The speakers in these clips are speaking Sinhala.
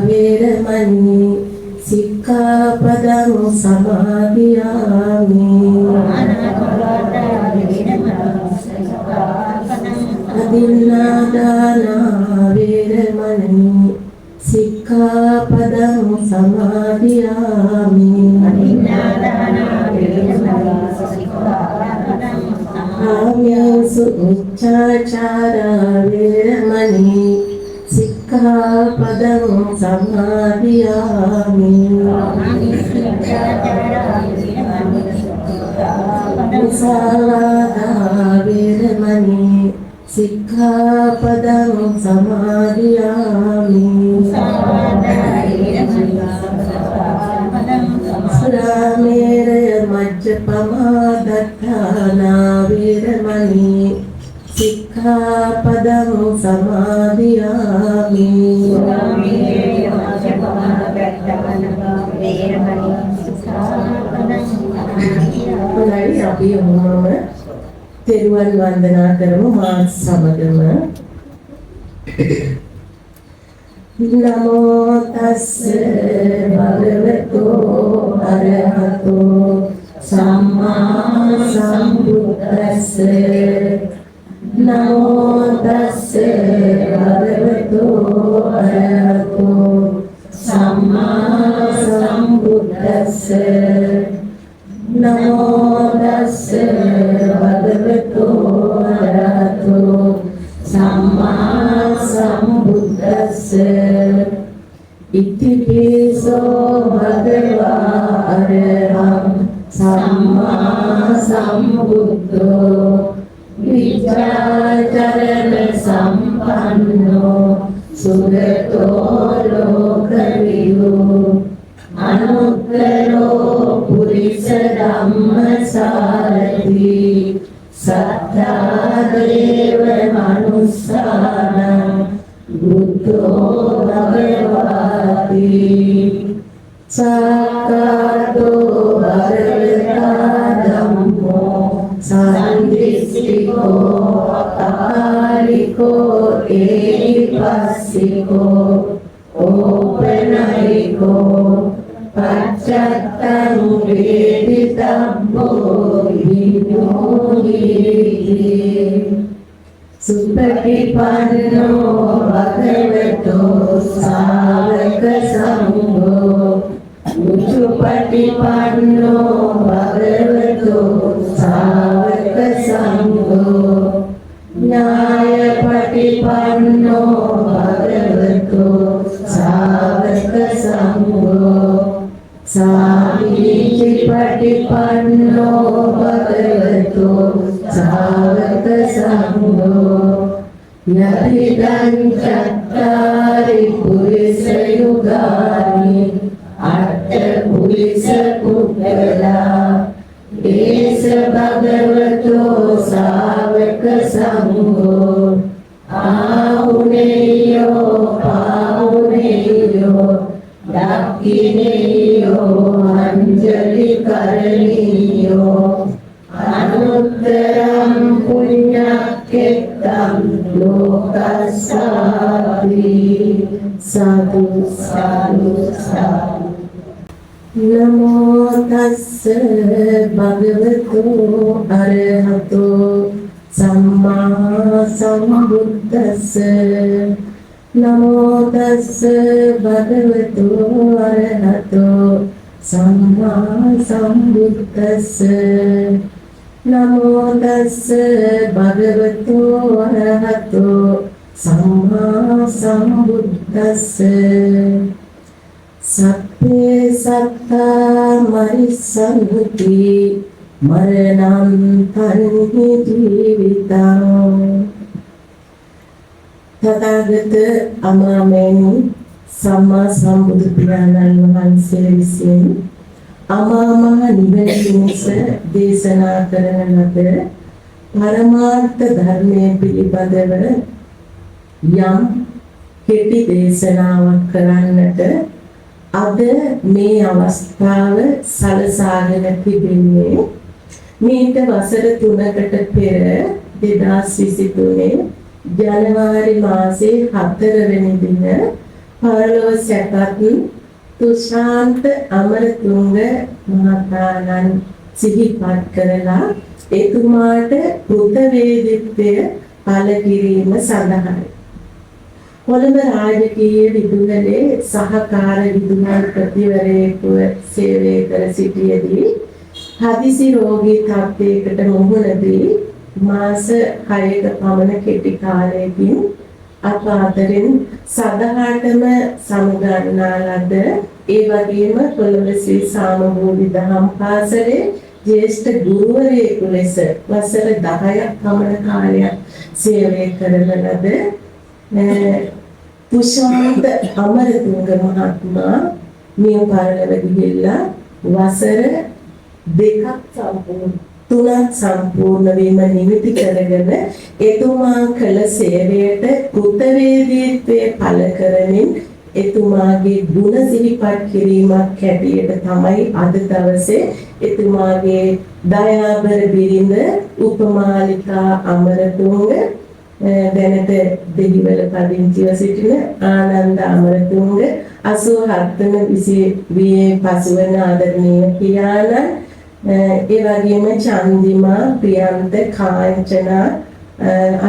වේරමණී සික්ඛාපදං සමාදියාමි. අදින්නාදාන වේරමණී සික්ඛාපදං සමාදියාමි. කාමේසු මිච්ඡාචාරා වේරමණී සික්ඛාපදං සමාදියාමි. මුසාවාදා වේරමණී සික්ඛාපදං සමාදියාමි. සුරාමේරය මජ්ජපමා දත්තානා වේරමණී සික්ඛාපදං සමාදියාමි. හොඳයි, අපි ඔහොමම තෙරුවන් වන්දනා කරමු මාත් සමගම. නමෝ තස්ස භගවතු අරහතෝ සම්මා සම්බුද්දස්ස. නමෝ තස්ස භගවතු අරහතෝ සම්මා සම්බුද්දස්ස. නමෝ තස්ස භගවතු අරහතෝ සම්මා සම්බුද්දස්ස. ඉතිපිසෝ භගවා අරහං සම්මා සම්බුද්ධෝ විචාචරණ සම්පන්නෝ සුගතෝ ලෝකවිදු අනුත්තරෝ පුරිස ධම්මසාරථි සත්තා දේව මනුස්සානං බුද්ධෝ භගවති. සක්කාතෝ භගවතා ධම්මෝ සන්දිට්ඨිකෝ අකාලිකෝ ඒහිපස්සිකෝ ඕපනයිකෝ පච්චත්තං වේදිතබ්බෝ විඤ්ඤෝහීති. සුපටිපන්නෝ භගවතෝ ශාවක සංඝෝ උචුපටිපන්නෝ භගවතෝ ශාවක සංඝෝ ඥායපටිපන්නෝ භගවතෝ ශාවක සංඝෝ සාමීචිපටිපන්නෝ භගවතෝ ශාවක සංඝෝ. යතිදං චත්තාරි පුරිස යුගානි අට්ඨ පුරිස පුද්ගලා ඒස භගවතෝ ශාවක සංඝෝ ආහුනේයෝ පාහුනේයෝ දක්ඛිනේයෝ අංජලි කරණීයෝ අනුත්තරං පුඤ්ඤක්ඛෙත්තං ලෝකස්සාති. සාදු සාදු සාදු. නමෝ තස්ස භගවතු අරහතෝ සම්මා සම්බුද්දස්ස. නමෝ තස්ස භගවතු අරහතෝ සම්මා සම්බුද්දස්ස. නමෝ තස්ස භගවතු අරහතෝ සම්මා සම්බුද්දස්ස. සබ්බේ සත්තා මරිස්සන්ති මරණං තන්හි ජීවිතං. තථාගත අමාමේනි සම්මා සම්බුදු පියාණන් වහන්සේ විසින් අමා මහ නිවන පිණිස දේශනා කරන ලද පරමාර්ථ ධර්මයේ පිළිබඳව යම් කෙටි දේශනාවක් කරන්නට අද මේ අවස්ථාව සලසාගෙන තිබෙන්නේ. මීට වසර 3කට පෙර 2023 ජනවාරි මාසයේ 4 වෙනි දින පරලොව සැපත් තුෂාන්ත අමරතුංග මහතාණන් සිහිපත් කරලා එතුමාට කෘතවේදීත්වය පළ කිරීම සඳහායි. කොළඹ රාජකීය විදුහලේ සහකාර විදුහල්පතිවරයෙකුව සේවය කර සිටියේදී හදිසි රෝගී තත්ත්වයකට මුහුණ දී මාස 6ක පමණ කෙටි කාලයකින් අප අතරින් සදහටම සමුගන්නා ලද, ඒ වගේම කොළඹ ශ්‍රී සාමබෝධි දහම් පාසලේ ජ්‍යෙෂ්ඨ ගුරුවරයෙකු ලෙස වසර 10ක් පමණ කාලයක් සේවය කරන ලද තුෂාන්ත අමරතුංග මහත්මයා මිය පරලොව ගිහිල්ලා වසර 2ක් සම්පූර්ණ 3ක් සම්පූර්ණ වීම නිමිති කරගෙන එතුමා කළ සේවයට කෘතවේදීත්වය පළ කරමින් එතුමාගේ ගුණ සිහිපත් කිරීමක් හැටියට තමයි අද දවසේ එතුමාගේ දයාබර බිරිඳ උපමාලිකා අමරතුංග, දැනට දෙහිවල පදිංචිව සිටින ආනන්ද අමරතුංග, 87 වන වියේ පසුවන ආදරණීය පියාණන්, ඒ වගේම චන්දිමා, ප්‍රියන්ත, කාංචනා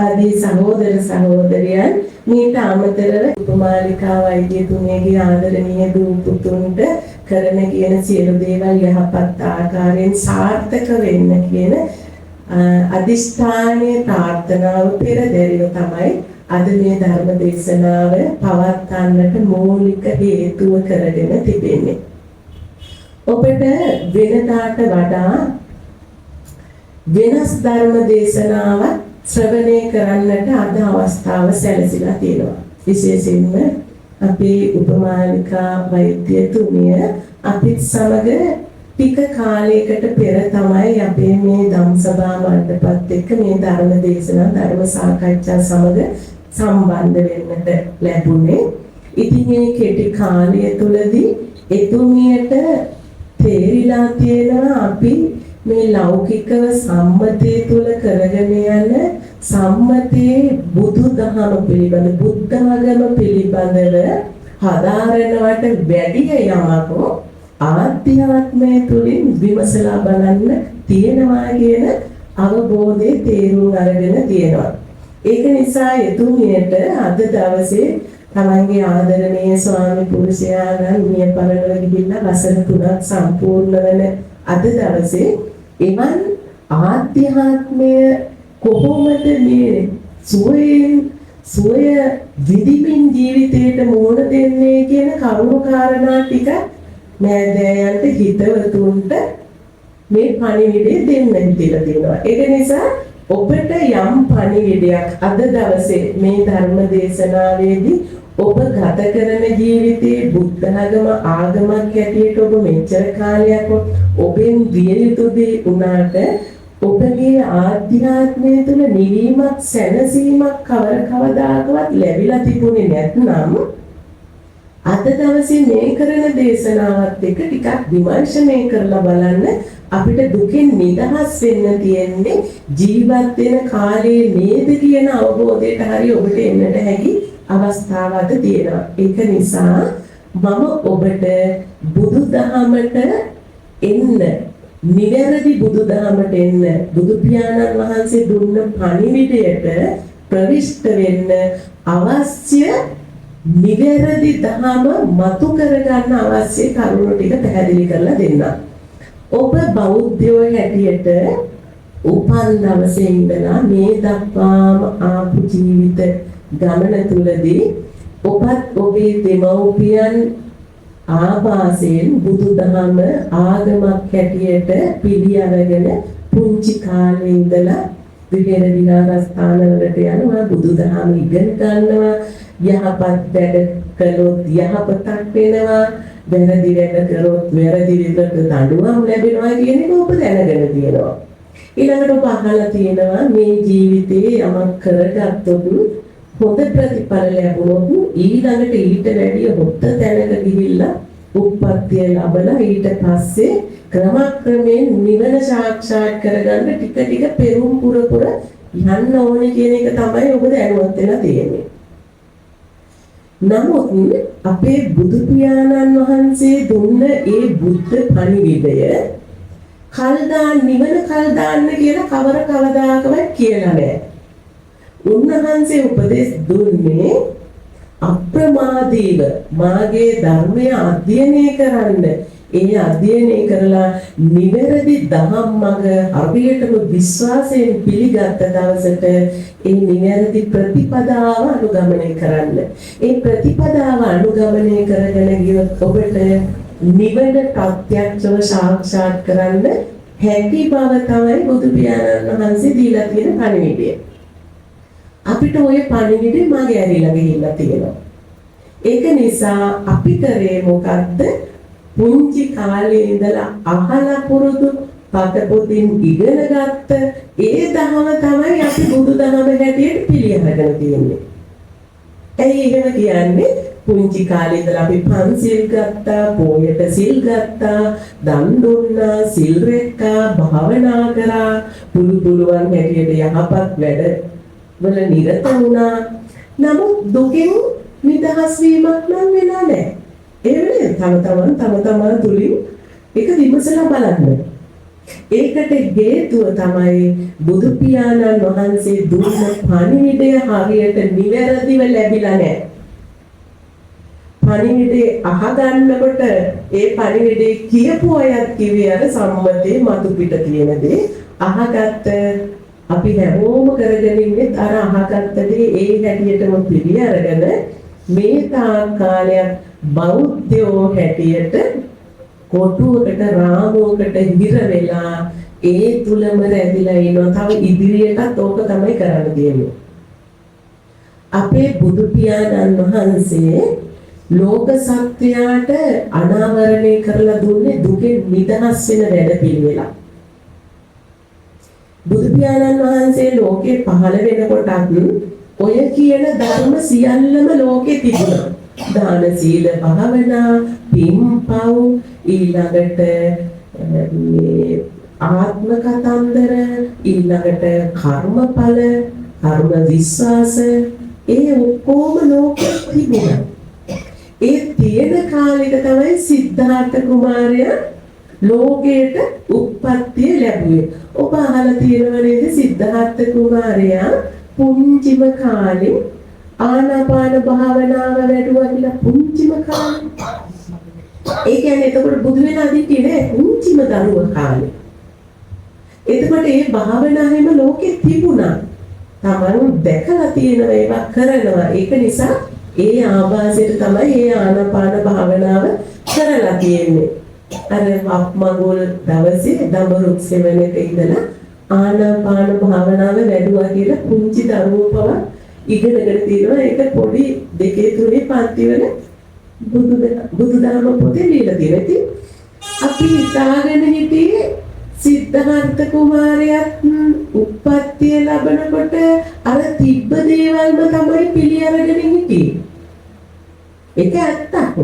ආදී සහෝදර සහෝදරියන්, මීට අමතරව උපමාලිකා වෛද්‍යතුමියගේ ආදරණීය දූ පුතුන්ට කරන කියන සියලු දේවල් යහපත් ආකාරයෙන් සාර්ථක වෙන්න කියන අධිෂ්ඨානීය ප්‍රාර්ථනාව පෙරදැරිව තමයි අද මේ ධර්ම දේශනාව පවත්වන්නට මූලික හේතුව කරගෙන තිබෙන්නේ. ඔබට වෙනදාට වඩා වෙනස් ධර්ම දේශනාවක් ශ්‍රවණය කරන්නට අද අවස්ථාව සැලසිලා තියෙනවා. විශේෂයෙන්ම අපේ උපමාලිකා වෛද්‍යතුමිය අපිත් සමග ටික කාලයකට පෙර තමයි අපේ මේ ධම්සභා මණ්ඩපත් එක්ක මේ ධර්ම දේශනා, ධර්ම සාකච්ඡා සමග සම්බන්ධ වෙන්නට ලැබුණේ. ඉතින් මේ කෙටි කාලය තුළදී එතුමියට තේරිලා තියෙනවා අපි මේ ලෞකිකව සම්මතය තුළ කරගෙන යන සම්මතයේ බුදුදහම පිළිබඳ, බුද්ධාගම පිළිබඳව හදාරනවට වැඩිය යමක් ආධ්‍යාත්මය තුළින් විමසලා බලන්න තියෙනවා කියන අවබෝධය තේරුම් අරගෙන තියෙනවා. ඒක නිසා එතුමියට අද දවසේ තමන්ගේ ආදරණීය ස්වාමි පුරුෂයාණන් මිය පරලොව ගිහිල්ලා වසර 3ක් සම්පූර්ණ වන අද දවසේ එවන් ආධ්‍යාත්මය කොහොමද මේ සුවයෙන් සුවය විඳිමින් ජීවිතයට මුහුණ දෙන්නේ කියන කරුණු කාරණා ටික නෑදෑයන්ට, හිතවතුන්ට මේ පණිවිඩය දෙන්න හිතිලා තියෙනවා. ඒක නිසා ඔබට යම් පණිවිඩයක් අද දවසේ මේ ධර්ම දේශනාවේදී, ඔබ ගත කරන ජීවිතයේ බුද්ධ ආගම ආගමක් හැටියට ඔබ මෙච්චර කාලයක් ඔබෙන් විය යුතු දේ වුණාට ඔබගේ ආධ්‍යාත්මය තුළ නිවීමක්, සැනසීමක් කවර කවදාකවත් ලැබිලා තිබුණේ නැත්නම්, අද දවසේ මේ කරන දේශනාවත් එක්ක ටිකක් විමර්ශනය කරලා බලන්න. අපිට දුකෙන් නිදහස් වෙන්න තියෙන්නේ ජීවත් වෙන කාලේ නේද කියන අවබෝධයට හරි ඔබට එන්නට හැකි අවස්ථාව අද තියෙනවා. ඒක නිසා මම ඔබට බුදුදහමට එන්න, නිවැරදි බුදුදහමට එන්න, බුදු පියාණන් වහන්සේ දුන්න පණිවිඩයට ප්‍රවිෂ්ඨ වෙන්න අවශ්‍ය නිවැරදි දහම මතු කරගන්න අවශ්‍ය කරුණු ටික පැහැදිලි කරලා දෙන්නම්. ඔබ බෞද්ධයෝ හැටියට උපන් දවසේ ඉඳලා මේ දක්වාම ආපු ජීවිත ගමන තුලදී ඔබත් ඔබේ දෙමව්පියන් ආభాසයෙන් බුදුදහම ආගමක් හැටියට පිළි අරගෙන පුංචි කාලේ ඉඳලා විහෙර විහාරස්ථාන වලට යනවා, බුදුදහම ඉගෙන ගන්නවා, යහපත් වැඩ කළොත් යහපතක් වෙනවා, වැරදි වැඩ කරොත් වැරදි විදිහට දඬුවම් ලැබෙනවා කියන එක ඔබ දැනගෙන තියෙනවා. ඊළඟට ඔබ අහලා තියෙනවා මේ ජීවිතේ යමක් කරගත්තොත්, හොඳ ප්‍රතිඵල ලැබුණොත්, ඊළඟට ඊට වැඩිය හොඳ තැනක ගිහිල්ලා උප්පත්තිය ලැබලා ඊට පස්සේ ක්‍රමක්‍රමයෙන් නිවන සාක්ෂාත් කරගන්න ටික ටික පෙරුම් පුර පුර යන්න ඕනේ කියන එක තමයි ඔබ දැනුවත් වෙලා තියෙන්නේ. නමුත් අපේ බුදු පියාණන් වහන්සේ දුන්න ඒ බුද්ධ පණිවිඩය කල් දාන්න, නිවන කල් දාන්න කියලා කවර කවදාකවත් කියලා නෑ. උන්වහන්සේ උපදෙස් දුන්නේ අප්‍රමාදීව මාගේ ධර්මය අධ්‍යයනය කරන්න. ඒ අධ්‍යයනය කරලා නිවැරදි දහම් මඟ හරියටම විශ්වාසයෙන් පිළිගත් දවසට ඒ නිවැරදි ප්‍රතිපදාව අනුගමනය කරන්න. ඒ ප්‍රතිපදාව අනුගමනය කරගෙන ගියොත් ඔබට නිවන ප්‍රත්‍යක්ෂව සාක්ෂාත් කරන්න හැකි බව තමයි බුදු පියාණන් වහන්සේ දීලා තියෙන පණිවිඩය. අපිට ඔය පණිවිඩය මගේ ඇරිලා ගිහිල්ලා තියෙනවා. ඒක නිසා අපි කරේ මොකද්ද? පුංචි කාලේ ඉඳලා අහලා පුරුදු පත පොතින් ඉගෙන ගත්ත ඒ දහම තමයි අපි බුදු දහම හැටියට පිළි අරගෙන තියෙන්නේ. ඇයි එහෙම කියන්නේ? පුංචි කාලේ ඉඳලා අපි පන්සිල් ගත්තා, පොයට සිල් ගත්තා, දන් දුන්නා, සිල් රැක්කා, භාවනා කරා, පුළු පුළුවන් හැටියට යහපත් වැඩ වල නිරත වුණා. නමුත් දුකෙන් නිදහස් වීමක් නම් වෙලා නැහැ. එහෙම නේද? තම තමන් තම තමන් තුලින් ඒක විමසලා බලන්න. ඒකට හේතුව තමයි බුදු පියාණන් වහන්සේ දුන්න පණිවිඩය හරියට නිවැරදිව ලැබිලා නැහැ. පණිවිඩේ අහගන්නකොට ඒ පණිවිඩේ කියපු අයත් කිව්වේ අර සම්මතේ මතු පිට තියෙන දේ අහගත්ත අපි හැමෝම කරගෙන ඉන්නේ අර අහගත්ත දේ ඒ හැටියටම පිළි අරගෙන මේ තාක් කාලයක් බෞද්ධයෝ හැටියට කොටුවකට රාමුවකට හිර වෙලා ඒ තුලම රැඳිලා ඉන්නවා. තව ඉදිරියටත් ඕක තමයි කරන්න තියෙන්නේ. අපේ බුදු පියාණන් වහන්සේ ලෝක සත්වයාට අනාවරණය කරලා දුන්නේ දුකෙන් නිදහස් වෙන වැඩපිළිවෙලක්. බුදු පියාණන් වහන්සේ ලෝකේ පහළ වෙනකොටත් ඔය කියන ධර්ම සියල්ලම ලෝකේ තිබුණා. දාන සීල භාවනා, පින්පව්, ඊළඟට මේ ආත්ම කතන්දර, ඊළඟට කර්මඵල, කර්ම විශ්වාස, ඒ ඔක්කොම ලෝකේ තිබුණා. ඒ තියෙන කාලෙක තමයි සිද්ධාර්ථ කුමාරයා ලෝකයට උප්පත්තිය ලැබුවේ. ඔබ අහලා තියෙනව නේද සිද්ධාර්ථ කුමාරයා පුංචිම කාලේ ආනාපාන භාවනාව වැඩුවා කියලා පුංචිම කාලේ. ඒ කියන්නේ එතකොට බුදු වෙලා හිටියේ නෑ, පුංචිම දරුව කාලේ. එතකොට මේ භාවනාව හැම ලෝකෙ තිබුණා. තමන් දැකලා තියෙන ඒවා කරනවා. ඒක නිසා ඒ ආభాසයට තමයි ඒ ආනාපාන භාවනාව කරලා තියෙන්නේ. අර මඟුල් දවසේ දඹරුක් සෙවණක ඉඳලා ආනාපාන භාවනාව වැඩුවා කියලා පුංචි දරුවෝ පවා ඉගෙනගෙන තියෙනවා. ඒක පොඩි 2 3 පන්ති වල බුදුදහම පොතේ ලියලා තියෙනවා. ඉතින් අපි හිතාගෙන හිටියේ සිද්ධාර්ථ කුමාරයාත් උප්පත්තිය ලබනකොට අර තිබ්බ දේවල්ම තමයි පිළි අරගෙන හිටියේ. ඒක ඇත්තක්.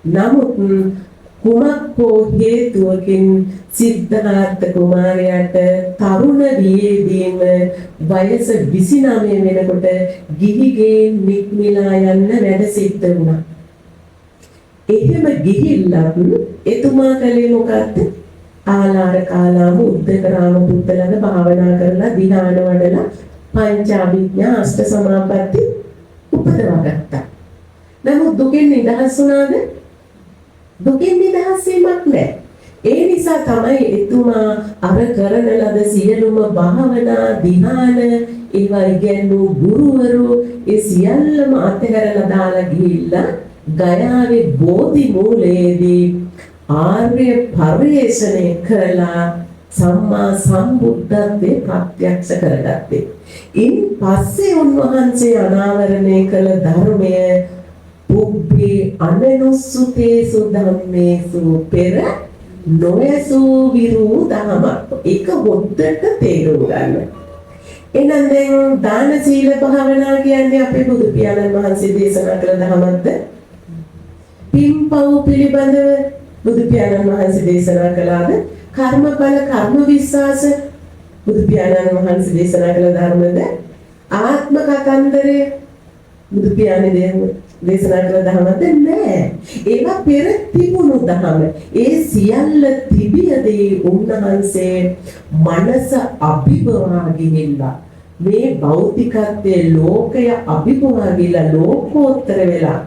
නමුත් කුමක් හෝ හේතුවකින් සිද්ධාර්ථ කුමාරයාට තරුණ වියේදීම වයස 29 වෙනකොට ගිහිගේ නික්මිලා යන්න වැඩ සිද්ධ වුණා. එහෙම ගිහිල්ලත් එතුමා කළේ මොකද්ද? ආලාර කාලාම උද්දකරාම පුත්ත ළඟ භාවනා කරලා ධ්‍යාන වඩලා පංච අභිඥා අෂ්ට සමාපatti උපදවා ගත්තා. නමුත් දුකෙන් නිදහස් වුණාද? දුකෙන් නිදහස් වීමක් නෑ. ඒ නිසා තමයි එතුමා අර කරන ලද සියලුම භාවනා ධ්‍යාන ඒවා ඉගැන්වූ ගුරුවරු ඒ සියල්ලම අතහැරලා දාලා ගිහිල්ලා ගයාවේ බෝධි මූලයේදී ආර්ය පර්යේෂණය කරලා සම්මා සම්බුද්ධත්වයේ ප්‍රත්‍යක්ෂ කරගත්තේ. ඉන් පස්සේ උන්වහන්සේ අනාවරණය කළ ධර්මය පුබ්බේ අනනුස්සුතේසු ධම්මේසු පෙර නොයසූ විරූ දහමක්. ඒක හොද්දට තේරුම් ගන්න. එහෙනම් දැන් දාන සීල භාවනා කියන්නේ අපේ බුදු පියාණන් වහන්සේ දේශනා කළ දහමක්ද? පින්පව් පිළිබඳව බුදු පියාණන් වහන්සේ දේශනා කළාද? කර්මඵල කර්ම විශ්වාස බුදු පියාණන් වහන්සේ දේශනා කළ ධර්මද? ආත්ම කතන්දරය බුදු පියාණන් දේශනා කළ දහමද නෑ. ඒවා පෙර තිබුණු දහම. ඒ සියල්ල තිබියදී උන්වහන්සේ මනස අභිභවා ගිහිල්ලා මේ භෞතිකත්වයේ ලෝකය අභිභවා ගිහිල්ලා ලෝකෝත්තර වෙලා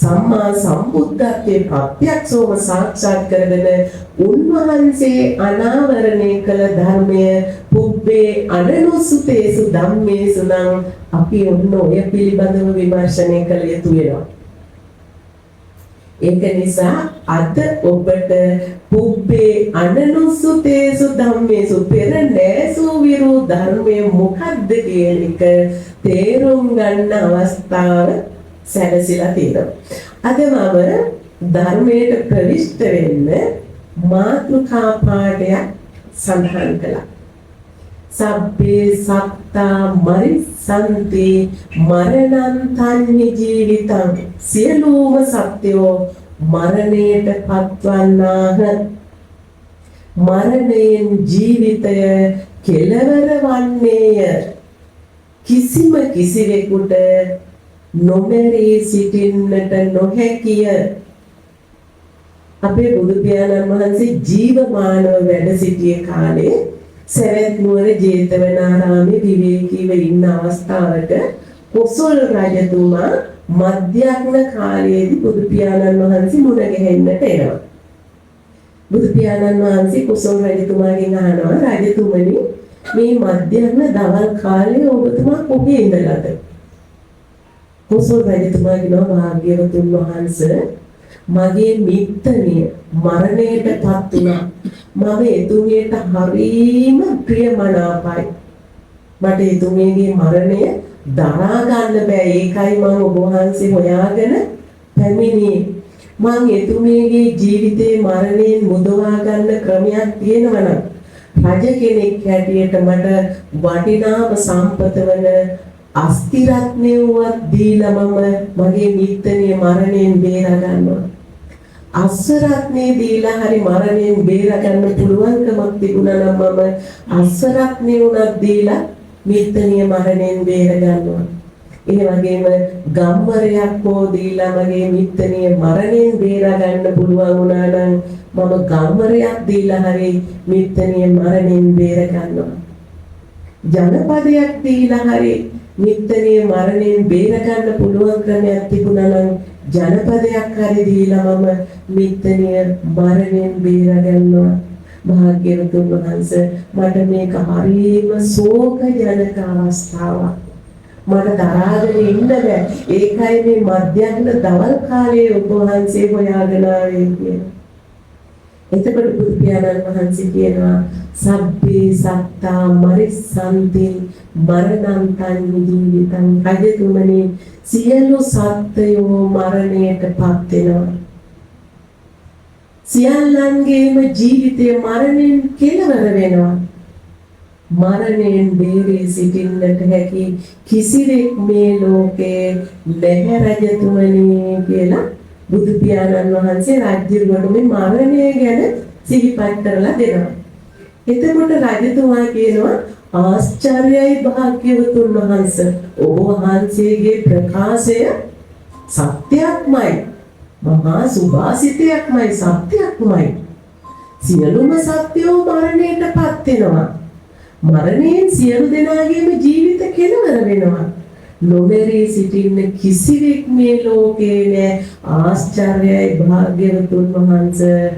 සම්මා සම්බුද්ධත්වයේ ප්‍රත්‍යක්ෂවම සාක්ෂාත් කරගෙන උන්වහන්සේ අනාවරණය කළ ධර්මය පුබ්බේ අනනුසුතේසු ධම්මේසු නම් අපි ඔන්න ඔය පිළිබඳව විමර්ශනය කළ යුතු වෙනවා. ඒක නිසා අද ඔබට පුබ්බේ අනනුසුතේසු ධම්මේසු පෙර නෑසූ විරු ධර්මය මොකද්ද කියන එක තේරුම් ගන්න අවස්ථාව සැලසිලා තියෙනවා. අද මම ධර්මයට ප්‍රවිෂ්ඨ වෙන්න මාතෘකා පාඩයක් සඳහන් කළා. සබ්බේ සත්තා මරිස්සන්ති මරණං තන්හි ජීවිතං. සියලුම සත්වෝ මරණයට පත්වන්නාහ. මරණයෙන් ජීවිතය කෙලවර වන්නේය. කිසිම කිසිවෙකුට නොමැරී සිටින්නට නොහැකිය. අපේ බුදු පියාණන් වහන්සේ ජීවමානව වැඩ සිටිය කාලේ සැවැත් නුවර ජේතවනාරාමේ විවේකීව ඉන්න අවස්ථාවක කොසොල් රජතුමා මධ්‍යග්න කාලයේදී බුදු පියාණන් වහන්සේ මුණ ගැහෙන්නට එනවා. බුදු පියාණන් වහන්සේ කොසොල් රජතුමාගෙන් අහනවා, රජතුමනි මේ මධ්‍යග්න දවල් කාලේ ඔබතුමා කොහේ ඉඳලාද? කොසොල් රජතුමා කියනවා, භාග්‍යවතුන් වහන්සේ මගේ මිත්තණිය මරණයට පත් වුණා. මම එතුමියට හරීම ප්‍රියමනාපයි. මට එතුමියගේ මරණය දරා ගන්න බෑ. ඒකයි මම ඔබ වහන්සේ හොයාගෙන පැමිණියේ. මං එතුමියගේ ජීවිතේ මරණයෙන් මුදවා ගන්න ක්‍රමයක් තියෙනවා නම් රජ කෙනෙක් හැටියට මට වටිනාම සම්පත වන අස්ථි රත්නය වුවත් දීලා මම මගේ මිත්තණිය මරණයෙන් බේරා ගන්නවා. අස්ව රත්නය දීලා හරි මරණයෙන් බේරා ගන්න පුළුවන්කමක් තිබුණා නම් මම අස්ව රත්නය වුණත් දීලා මිත්තණිය මරණයෙන් බේර ගන්නවා. ඒ වගේම ගම්වරයක් හෝ දීලා මගේ මිත්තණිය මරණයෙන් බේරා ගන්න පුළුවන් වුණා නම් මම ගම්වරයක් දීලා හරි මිත්තණිය මරණයෙන් බේර ගන්නවා. ජනපදයක් දීලා හරි මිත්තණිය මරණයෙන් බේර ගන්න පුළුවන් ක්‍රමයක් තිබුණා නම් ජනපදයක් හරි දීලා මම මිත්තණිය මරණයෙන් බේර ගන්නවා. භාග්‍යවතුන් වහන්සේ මට මේක හරිම ශෝකජනක අවස්ථාවක්. මට දරාගෙන ඉන්න බෑ. ඒකයි මේ මධ්‍යහ්න දවල් කාලයේ ඔබ වහන්සේ හොයාගෙන ආවේ කියලා. එතකොට බුදු පියාණන් වහන්සේ කියනවා සබ්බේ සත්තා මරිස්සන්ති මරණං තඤ්ඤ ජීවිතං. රජතුමනි සියලු සත්වයෝ මරණයට පත් වෙනවා. සියල්ලන්ගේම ජීවිතය මරණයෙන් කෙලවර වෙනවා. මරණයෙන් බේරී සිටින්නට හැකි කිසිවෙක් මේ ලෝකේ නැහැ රජතුමනි කියලා බුදු පියාණන් වහන්සේ රජුරුවන්ට මේ මරණය ගැන සිහිපත් කරලා දෙනවා. එතකොට රජතුමා කියනවා ආශ්චර්යයි භාග්‍යවතුන් වහන්සේ, ඔබ වහන්සේගේ ප්‍රකාශය සත්‍යක්මයි, මහා සුභාසිතයක්මයි, සත්‍යක්මයි. සියලුම සත්‍යෝ මරණයට පත් වෙනවා. මරණයෙන් සියලු දෙනාගේම ජීවිත කෙලවර වෙනවා. නොමැරී සිටින්න කිසිවෙක් මේ ලෝකේ නෑ. ආශ්චර්යයි භාග්‍යවතුන් වහන්සේ,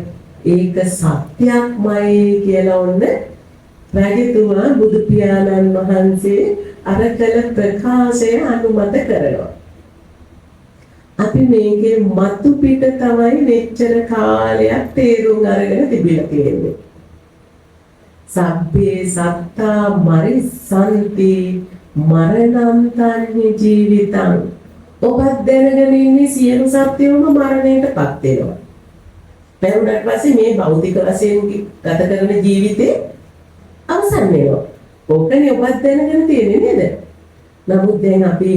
ඒක සත්‍යක්මයි කියලා ඔන්න රජතුමා බුදු පියාණන් වහන්සේ අර කළ ප්‍රකාශය අනුමත කරනවා. අපි මේකේ මතු පිට තමයි මෙච්චර කාලයක් තේරුම් අරගෙන තිබිලා තියෙන්නේ. සබ්බේ සත්තා මරිස්සන්ති මරණං තඤ්ඤ ජීවිතං. ඔබත් දැනගෙන ඉන්නේ සියලු සත්වයෝම මරණයට පත් වෙනවා. මැරුණාට පස්සේ මේ භෞතික වශයෙන් ගත කරන ජීවිතේ අවසන් වෙනවා. ඕකනේ ඔබත් දැනගෙන තියෙන්නේ නේද? නමුත් දැන් අපි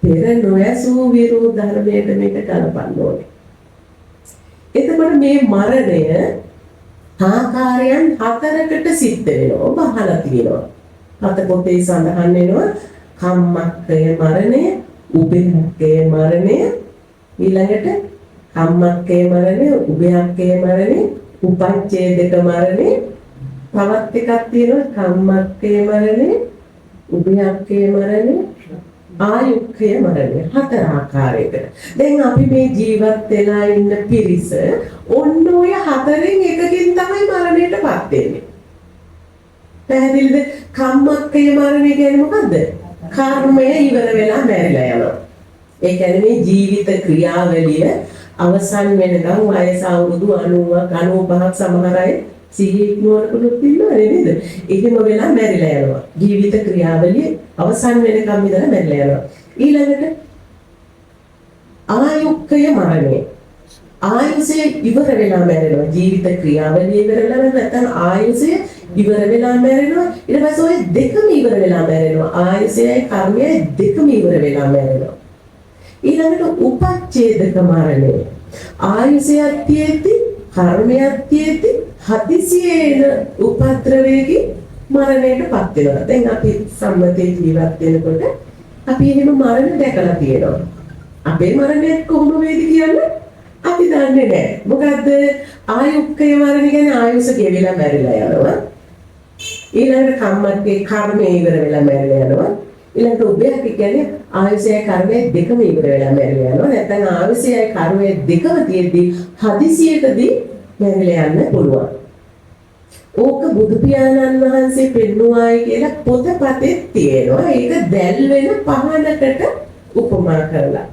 පෙර නොඇසූ විරු ධර්මයට මේක ගලපන්න ඕනේ. එතකොට මේ මරණය ආකාරයන් හතරකට සිද්ධ වෙනවා. ඔබ අහලා තියෙනවා. හත පොතේ සඳහන් වෙනවා කම්මක්කය මරණය, උභයක්කය මරණය, ඊළඟට කම්මක්කය මරණය, උභයක්කය මරණය, උපච්ඡේදක මරණය, තවත් එකක් තියෙනවා කම්මක්කය මරණය, උභයක්කය මරණය, ආයුක්ඛය මරණය, හතර ආකාරයකට. දැන් අපි මේ ජීවත් වෙලා ඉන්න පිරිස ඔන්න ඔය හතරෙන් එකකින් තමයි මරණයටපත් වෙන්නේ. පැහැදිලිද? කම්මක්කය මරණය කියන්නේ මොකද්ද? කර්මය ඉවර වෙලා මැරිලා යනවා. ඒ කියන්නේ මේ ජීවිත ක්‍රියාවලිය අවසන් වෙනකන් වයස අවුරුදු 90ක් 95ක් සමහර අය සිහිය ඉක්මවනකොට ඉන්නවනේ නේද? එහෙම වෙලා මැරිලා යනවා. ජීවිත ක්‍රියාවලිය අවසන් වෙනකම් ඉඳලා මැරිලා යනවා. ඊළඟට ආයුක්කය මරණය. ආයුෂය ඉවර වෙලා මැරෙනවා. ජීවිත ක්‍රියාවලිය ඉවර වෙලා නැත්නම් ආයුෂය ඉවර වෙලා මැරෙනවා. ඊට පස්සේ ඔය දෙකම ඉවර වෙලා මැරෙනවා. ආයුෂයයි කර්මයයි දෙකම ඉවර වෙලා මැරෙනවා. ඊළඟට උපච්ඡේදක මරණය. ආයුෂයක් තියෙද්දි කර්මයක් තියෙද්දි හදිසියේ එන උපද්‍රවයකින් මරණයටපත් වෙනවා. දැන් අපි සම්මතයේ ජීවත් වෙනකොට අපි එහෙම මරණ දැකලා තියෙනවා. අපේ මරණයත් කොහොම වේද කියන්න අපි දන්නේ නැහැ. මොකද්ද ආයුක්කය මරණ කියන්නේ? ආයුෂ ගෙවිලා මැරිලා යනවා. ඊළඟට කම්මක්කේ කර්මය ඉවර වෙලා මැරිලා යනවා. ඊළඟට උභයක් කියන්නේ ආයුෂයයි කර්මයයි දෙකම ඉවර වෙලා මැරිලා යනවා. නැත්නම් ආයුෂයයි කර්මයයි දෙකම තියෙද්දි හදිසියකදී මැරිලා යන්න පුළුවන්. ඕක බුදු පියාණන් වහන්සේ පෙන්නුවායි කියලා පොතපතේ තියෙනවා. ඒක දැල් වෙන පහනකට උපමා කරලා.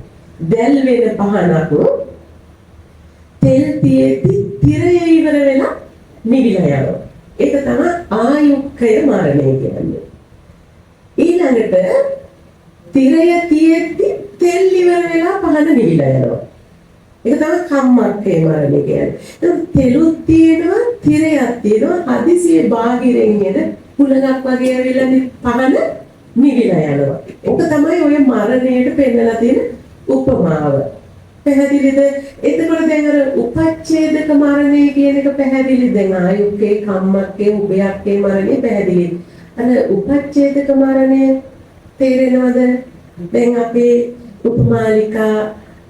දැල් වෙන පහනක් තෙල් තියෙද්දි තිරය ඉවර වෙලා නිවිලා යනවා. ඒක තමයි ආයුක්කය මරණය කියන්නේ. ඊළඟට තිරය තියෙද්දි තෙල් ඉවර වෙලා පහන නිවිලා යනවා. ඒක තමයි කම්මක්කේ මරණය කියන්නේ. එතකොට තෙලුත් තියෙනවා, තිරයක් තියෙනවා, හදිසියේ බාහිරින් එන හුලඟක් වගේ ඇවිල්ලා පහන නිවිලා යනවා. ඒක තමයි ඔය මරණයට පෙන්නලා තියෙන උපමාව. පැහැදිලිද? එතකොට දැන් අර උපච්ඡේදක මරණය කියන එක පැහැදිලි. දැන් ආයුක්කේ, කම්මක්කේ, උභයක්කේ මරණය පැහැදිලි. අර උපච්ඡේදක මරණය තේරෙනවද? දැන් අපේ උපමාලිකා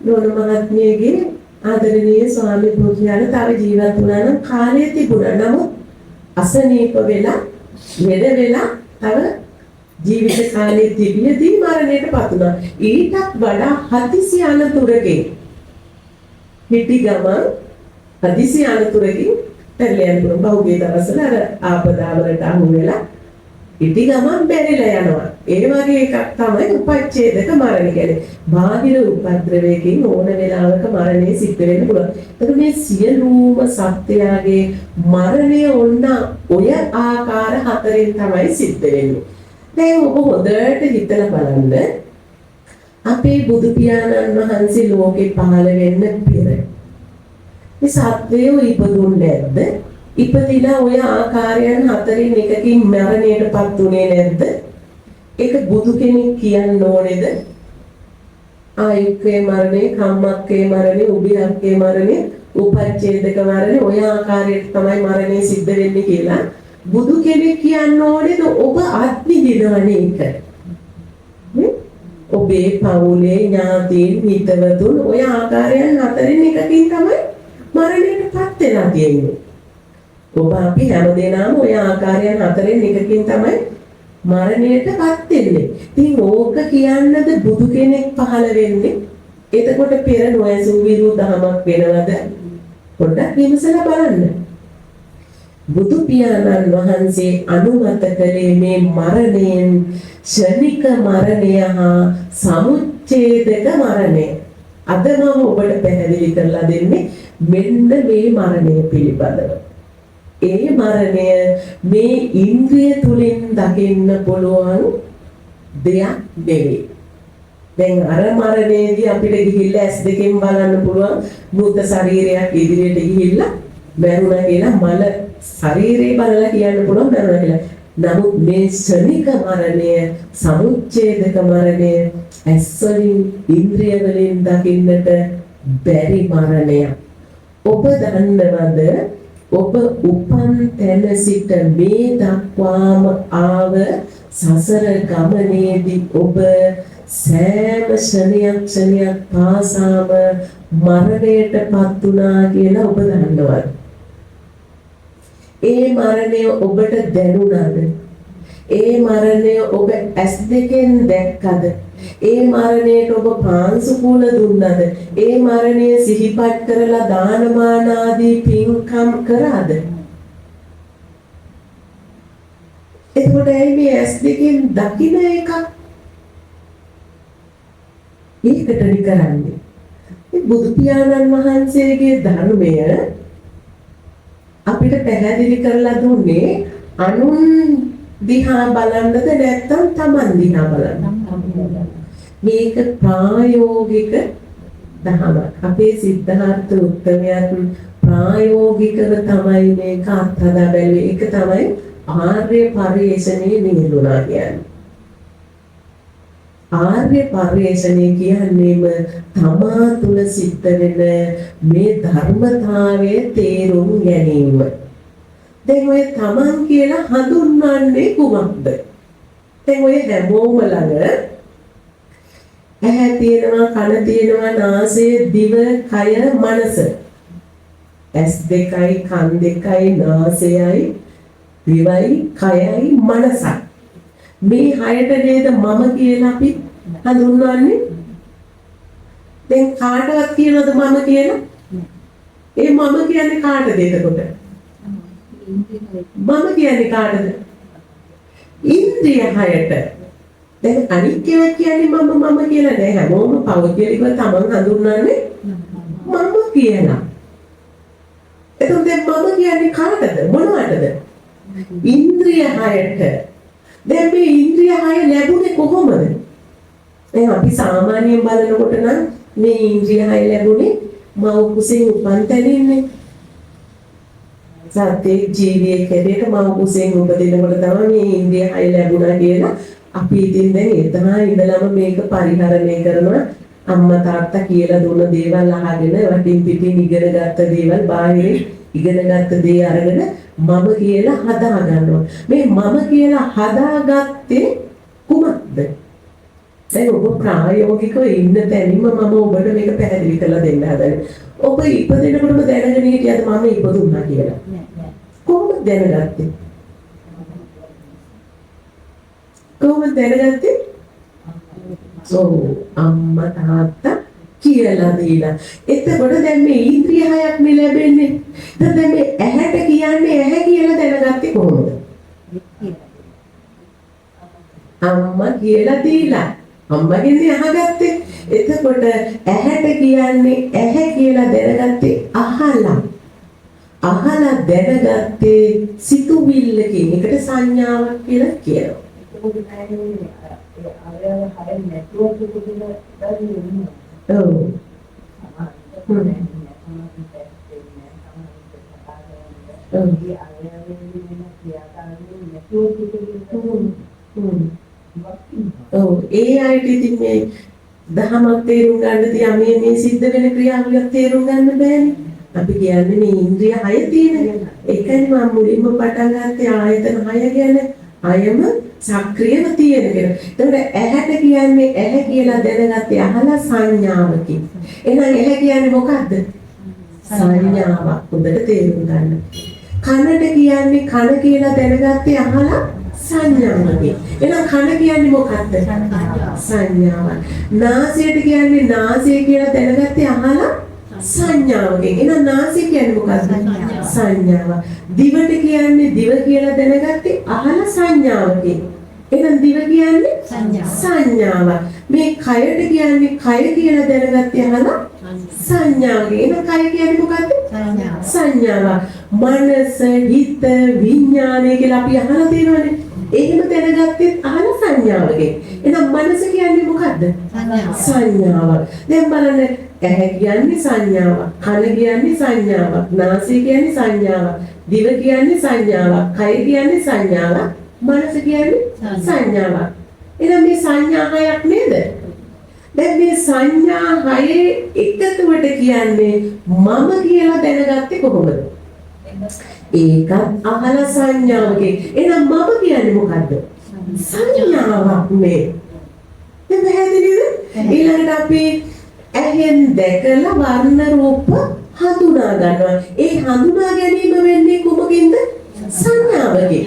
නෝන මහත්මියගේ ආදරණීය ස්වාමි පුරුෂයාට තව ජීවත් වුණා නම් කාලය තිබුණා. නමුත් අසනීප වෙලා, ලෙඩ වෙලා තව ජීවිත කාලය තිබියදී මරණයට පත් වුණා. ඊටත් වඩා හදිසි අනතුරකින්, හිටි ගමන් හදිසි අනතුරකින් මැරිලා යන පුළුවන්. පහුගිය දවස්වල අර ආපදාවලට අහු වෙලා හිටි ගමන් මැරිලා යනවා. ඒ වගේ එකක් තමයි උපච්ඡේදක මරණ කියන්නේ. බාහිර උපද්‍රවයකින් ඕන වෙලාවක මරණය සිද්ධ වෙන්න පුළුවන්. එතකොට මේ සියලුම සත්‍යයගේ මරණය ඔන්න ඔය ආකාර හතරෙන් තමයි සිද්ධ වෙන්නේ. දැන් ඔබ හොඳට හිතලා බලන්න, අපේ බුදු පියාණන් වහන්සේ ලෝකේ පහළ වෙන්න පෙර මේ සත්වයෝ ඉපදුන්නේ නැද්ද? ඉපදිලා ඔය ආකාරයන් හතරින් එකකින් මරණයටපත් උනේ නැද්ද? ඒක බුදු කෙනෙක් කියන්න ඕනේද? ආයුක්කේ මරණය, කම්මක්කේ මරණය, උභයක්කේ මරණය, උපච්ඡේදක මරණය ඔය ආකාරයට තමයි මරණය සිද්ධ වෙන්නේ කියලා බුදු කෙනෙක් කියන්න ඕනේද? ඔබ අත්විඳිනවනේ ඒක. ඔබේ පවුලේ ඥාතීන් හිතවතුන් ඔය ආකාරයන් හතරින් එකකින් තමයි මරණයටපත් වෙලා තියෙන්නේ. ඔබ අපි හැමදේනම ඔය ආකාරයන් හතරෙන් එකකින් තමයි මරණයටපත් වෙන්නේ. ඉතින් ඕක කියන්නද බුදු කෙනෙක් පහළ වෙන්නේ? එතකොට පෙර නොඇසූ විරු දහමක් වෙනවද? පොඩ්ඩක් විමසලා බලන්න. බුදු පියාණන් වහන්සේ අනුමත කළේ මේ මරණයෙන් ක්ෂණික මරණය හා සමුච්ඡේදක මරණය. අද මම ඔබට පැහැදිලි කරලා දෙන්නේ මෙන්න මේ මරණය පිළිබඳව. ඒ මරණය මේ ඉන්ද්‍රිය තුලින් දකින්න පුළුවන් දෙයක් නෙවෙයි. දැන් අර මරණයේදී අපිට ගිහිල්ලා ඇස් දෙකෙන් බලන්න පුළුවන් මෘත ශරීරයක් ඉදිරියට ගිහිල්ලා මැරුණා කියලා මල ශරීරේ බලලා කියන්න පුළුවන් මැරුණා කියලා. නමුත් මේ ක්ෂණික මරණය, සමුච්ඡේදක මරණය ඇස් වලින් ඉන්ද්‍රිය වලින් දකින්නට බැරි මරණයක්. ඔබ දන්නවද ඔබ උපන් තැන සිට මේ දක්වාම ආව සසර ගමනේදී ඔබ සෑම ක්ෂණයක් ක්ෂණයක් පාසාම මරණයට පත් වුණා කියලා ඔබ දන්නවද? ඒ මරණය ඔබට දැනුණාද? ඒ මරණය ඔබ ඇස් දෙකෙන් දැක්කද? ඒ මරණයට ඔබ පාංශු කුල දුන්නද? ඒ මරණය සිහිපත් කරලා දානමාන ආදී පින්කම් කරාද? එතකොට ඇයි මේ ඇස් දෙකෙන් දකින එකක් ඒකටනි කරන්නේ? මේ බුදු පියාණන් වහන්සේගේ ධර්මය අපිට පැහැදිලි කරලා දුන්නේ අනුන් දිහා බලන්නද නැත්නම් තමන් දිහා බලන්නද? මේක ප්‍රායෝගික දහමක්. අපේ සිද්ධාර්ථ උත්තමයන් ප්‍රායෝගිකව තමයි මේක අත්හදා බැලුවේ. ඒක තමයි ආර්ය පරිශ්‍රණයේ නිරුණා කියන්නේ. ආර්ය පරිශ්‍රණය කියන්නේම තමා තුළ සිද්ධ වෙන මේ ධර්මතාවය තේරුම් ගැනීම. දැන් ඔය තමන් කියලා හඳුන්වන්නේ කුමක්ද? දැන් ඔය හැමෝම ළඟ ඇහැ තියෙනවා, කන තියෙනවා, නාසය, දිව, කය, මනස. ඇස් දෙකයි, කන් දෙකයි, නාසයයි, දිවයි, කයයි, මනසයි. මේ හයට නේද මම කියලා අපි හඳුන්වන්නේ? දැන් කාටවත් කියනවද මම කියලා? ඒ මම කියන්නේ කාටද එතකොට? මම කියන්නේ කාටද? ඉන්ද්‍රිය හයට. දැන් අනික් ඒවා කියන්නේ මම මම කියලා නෑ. හැමෝම පෞද්ගලිකව තමන් හඳුන්වන්නේ මම කියලා. එතකොට දැන් මම කියන්නේ කාටද? මොනවටද? ඉන්ද්‍රිය හයට. දැන් මේ ඉන්ද්‍රිය හය ලැබුණේ කොහොමද? දැන් අපි සාමාන්‍යයෙන් බලනකොට නම් මේ ඉන්ද්‍රිය හය ලැබුණේ මව් කුසෙන් උපන් තැනින්නේ. සත්‍යයේ ජීවියෙක් හැටියට මව් කුසෙන් උපදිනකොට තමයි මේ ඉන්ද්‍රිය හය ලැබුණා කියලා අපි ඉතින් දැන් එදා ඉඳලම මේක පරිහරණය කරනවා. අම්මා තාත්තා කියලා දුන්න දේවල් අහගෙන වටින් පිටින් ඉගෙන ගත්ත දේවල් බාහිරින් ඉගෙන ගත්ත දේ අරගෙන මම කියලා හදා ගන්නවා. මේ මම කියලා හදාගත්තේ කුමක්ද? දැන් ඔබ ප්‍රායෝගිකව ඉන්න තැනින්ම මම ඔබට මේක පැහැදිලි කරලා දෙන්න හදන්නේ. ඔබ ඉපදෙනකොටම දැනගෙන හිටියද මම ඉපදුණා කියලා? නෑ. කොහොමද දැනගත්තේ? කොහොමද දැනගත්තේ? ඔව්, අම්මා තාත්තා කියලා දීලා. එතකොට දැන් මේ ඉන්ද්‍රිය හයක් නේ ලැබෙන්නේ. දැන් මේ ඇහැට කියන්නේ ඇහැ කියලා දැනගත්තේ කොහොමද? අම්මා කියලා දීලා. අම්මගෙන් අහගත්තේ. එතකොට ඇහැට කියන්නේ ඇහැ කියලා දැනගත්තේ අහලා. අහලා දැනගත්තේ සිතුවිල්ලකින්. ඒකට සංඥාවක් කියලා කියනවා. ඔව්. ඔව්, ඒ අයට ඉතින් මේ දහමක් තේරුම් ගන්න තියා මේ මේ සිද්ධ වෙන ක්‍රියාවලියක් තේරුම් ගන්න බෑනේ. අපි කියන්නේ මේ ඉන්ද්‍රිය හය තියෙන. ඒකනේ මම මුලින්ම පටන් ගත්තේ ආයතන හය ගැන. හයම සක්‍රියව තියෙන කියලා. එතකොට ඇහැට කියන්නේ ඇහැ කියලා දැනගත්තේ අහලා සංඥාවකින්. එහෙනම් ඇහැ කියන්නේ මොකද්ද? සංඥාවක්. හොඳට තේරුම් ගන්න. කනට කියන්නේ කන කියලා දැනගත්තේ අහලා සංඥාවකින්. එහෙනම් කන කියන්නේ මොකද්ද? සංඥාවක්. නාසයට කියන්නේ නාසය කියලා දැනගත්තේ අහලා සංඥාවකින්. එහෙනම් නාසය කියන්නේ මොකද්ද? සංඥාවක්. දිවට කියන්නේ දිව කියලා දැනගත්තේ අහලා සංඥාවකින්. එහෙනම් දිව කියන්නේ සංඥාවක්. මේ කයට කියන්නේ කය කියලා දැනගත්තේ අහලා සංඥාවකින්. එහෙනම් කය කියන්නේ මොකද්ද? සංඥාවක්. මනස, හිත, විඥානය කියලා අපි අහලා තියෙනවනේ. එහෙම දැනගත්තෙත් අහලා සංඥාවකින්. එහෙනම් මනස කියන්නේ මොකද්ද? සංඥාවක්. දැන් බලන්න, ඇහැ කියන්නේ සංඥාවක්, කන කියන්නේ සංඥාවක්, නාසය කියන්නේ සංඥාවක්, දිව කියන්නේ සංඥාවක්, කය කියන්නේ සංඥාවක්, මනස කියන්නේ සංඥාවක්. එහෙනම් මේ සංඥා හයක් නේද? දැන් මේ සංඥා හයේ එකතුවට කියන්නේ මම කියලා දැනගත්තේ කොහොමද? ඒකත් අහලා සංඥාවකින්. එහෙනම් මම කියන්නේ මොකද්ද? සංඥාවක් නේ. දැන් පැහැදිලිද? ඊළඟට අපි ඇහෙන් දැකලා වර්ණ රූප හඳුනා ගන්නවා. ඒ හඳුනා ගැනීම වෙන්නේ කුමකින්ද? සංඥාවකින්.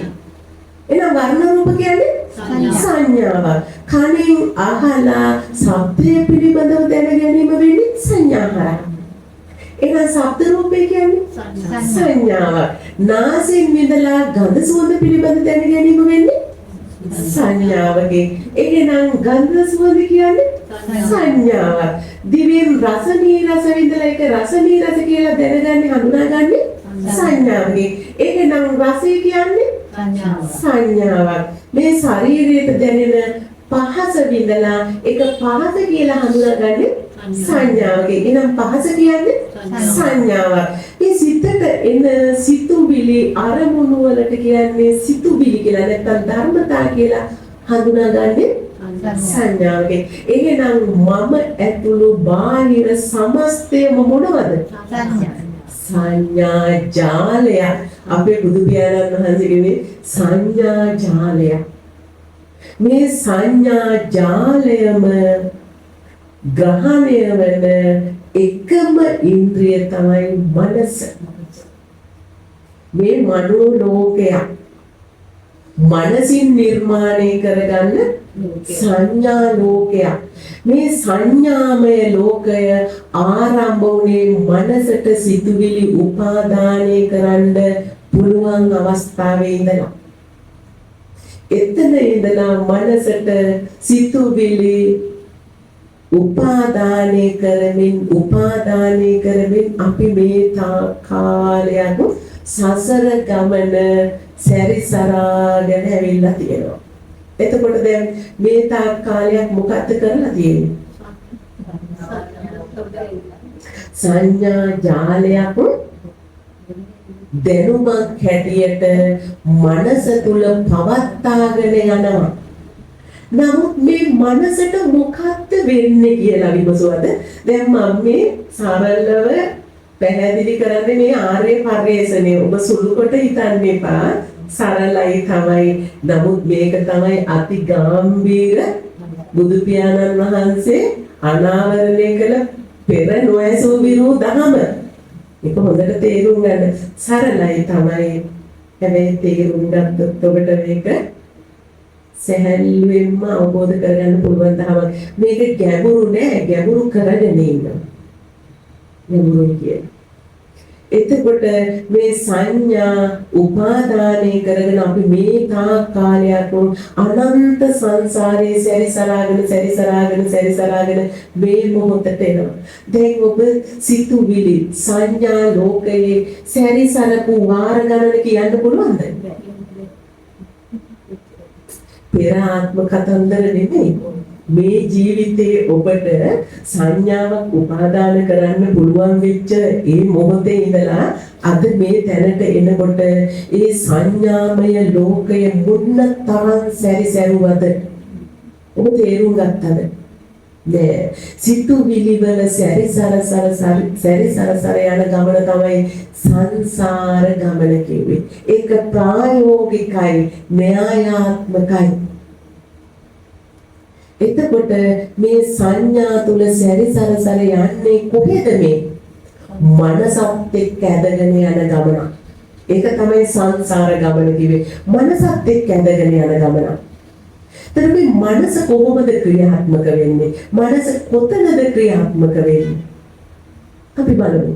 එහෙනම් වර්ණ රූප කියන්නේ සංඥාවක්. කනෙන් අහලා ශබ්දය පිළිබඳව දැන ගැනීම වෙන්නේ සංඥා හරහා. එහෙනම් ශබ්ද රූපය කියන්නේ සංඥාවක්. නාසයෙන් විඳලා ගඳ සුවඳ පිළිබඳ දැන ගැනීම වෙන්නේ සංඥාවකින්. එහෙනම් ගන්ධ සුවඳ කියන්නේ සංඥාවක්. දිවෙන් රස නීරස විඳලා ඒක රස නීරස කියලා දැනගන්නේ හඳුනාගන්නේ සංඥාවකින්. එහෙනම් රසය කියන්නේ සංඥාවක්. මේ ශරීරයට දැනෙන පහස විඳලා ඒක පහස කියලා හඳුනාගන්නේ සංඥාවකින්. එහෙනම් පහස කියන්නේ සංඥාවක්. මේ සිතට එන සිතුවිලි අරමුණු වලට කියන්නේ සිතුවිලි කියලා නැත්නම් ධර්මතා කියලා හඳුනාගන්නේ සංඥාවකින්. එහෙනම් මම ඇතුළු බාහිර සමස්තයම මොනවද? සංඥා ජාලයක්. අපේ බුදු පියාණන් වහන්සේ කිව්වේ සංඥා ජාලයක්. මේ සංඥා ජාලයම ග්‍රහණය වන එකම ඉන්ද්‍රිය තමයි මනස. මේ මනෝ ලෝකයක් මනසින් නිර්මාණය කරගන්න සංඥා ලෝකයක්. මේ සංඥාමය ලෝකය ආරම්භ වුණේ මනසට සිතුවිලි උපාදානය කරන්න පුළුවන් අවස්ථාවේ ඉඳලා. එතන ඉඳලා මනසට සිතුවිලි උපාදානය කරමින් උපාදානය කරමින් අපි මේ තා කාලයක් සසර ගමන සැරිසරාගෙන ඇවිල්ලා තියෙනවා. එතකොට දැන් මේ තාක් කාලයක් මොකද්ද කරලා තියෙන්නේ? සංඥා ජාලයක් දැනුමක් හැටියට මනස තුල පවත්තාගෙන යනවා. නමුත් මේ මනසට මොකද්ද වෙන්නේ කියලා විමසුවද? දැන් මම මේ සරලව පැහැදිලි කරන්නේ මේ ආර්ය පර්යේෂණය. ඔබ සුළු කොට හිතන්න එපා. සරලයි තමයි. නමුත් මේක තමයි අති ගැඹීර බුදු පියාණන් වහන්සේ අනාවරණය කළ පෙර නොඇසූ විරූ දහම. ඒක හොඳට තේරුම් ගන්න. සරලයි තමයි. හැබැයි තේරුම් ගත්තොත් ඔබට මේක සැහැල්ලුවෙන්ම අවබෝධ කරගන්න පුළුවන් දහමක්. මේක ගැඹුරු නෑ, ගැඹුරු කරගෙන ඉන්නවා. ගැඹුරුයි කියලා. එතකොට මේ සංඥා උපාදානය කරගෙන අපි මේ තාක් කාලයක් අනන්ත සංසාරයේ සැරිසරාගෙන සැරිසරාගෙන සැරිසරාගෙන මේ මොහොතට එනවා. දැන් ඔබ සිතුවිලි සංඥා ලෝකයේ සැරිසරපු වාර ගණන කියන්න පුළුවන්ද? පෙර ආත්ම කතන්දර නෙමෙයි. මේ ජීවිතයේ ඔබට සංඥාවක් උපාදාන කරන්න පුළුවන් වෙච්ච ඒ මොහොතේ ඉඳලා අද මේ තැනට එනකොට ඒ සංඥාමය ලෝකය මොන තරම් සැරිසැරුවද ඔබ තේරුම් ගත්තද? නෑ. සිතුවිලි වල සැරිසර සර සැරිසර සර යන ගමන තමයි සංසාර ගමන කිව්වේ. ඒක ප්‍රායෝගිකයි, න්‍යායාත්මකයි. එතකොට මේ සංඥා තුල සැරිසර සර යන්නේ කොහෙද මේ? මනසත් එක්ක ඇදගෙන යන ගමන. ඒක තමයි සංසාර ගමන කිව්වේ. මනසත් එක්ක ඇදගෙන යන ගමන. එතන මේ මනස කොහොමද ක්‍රියාත්මක වෙන්නේ? මනස කොතනද ක්‍රියාත්මක වෙන්නේ? අපි බලමු.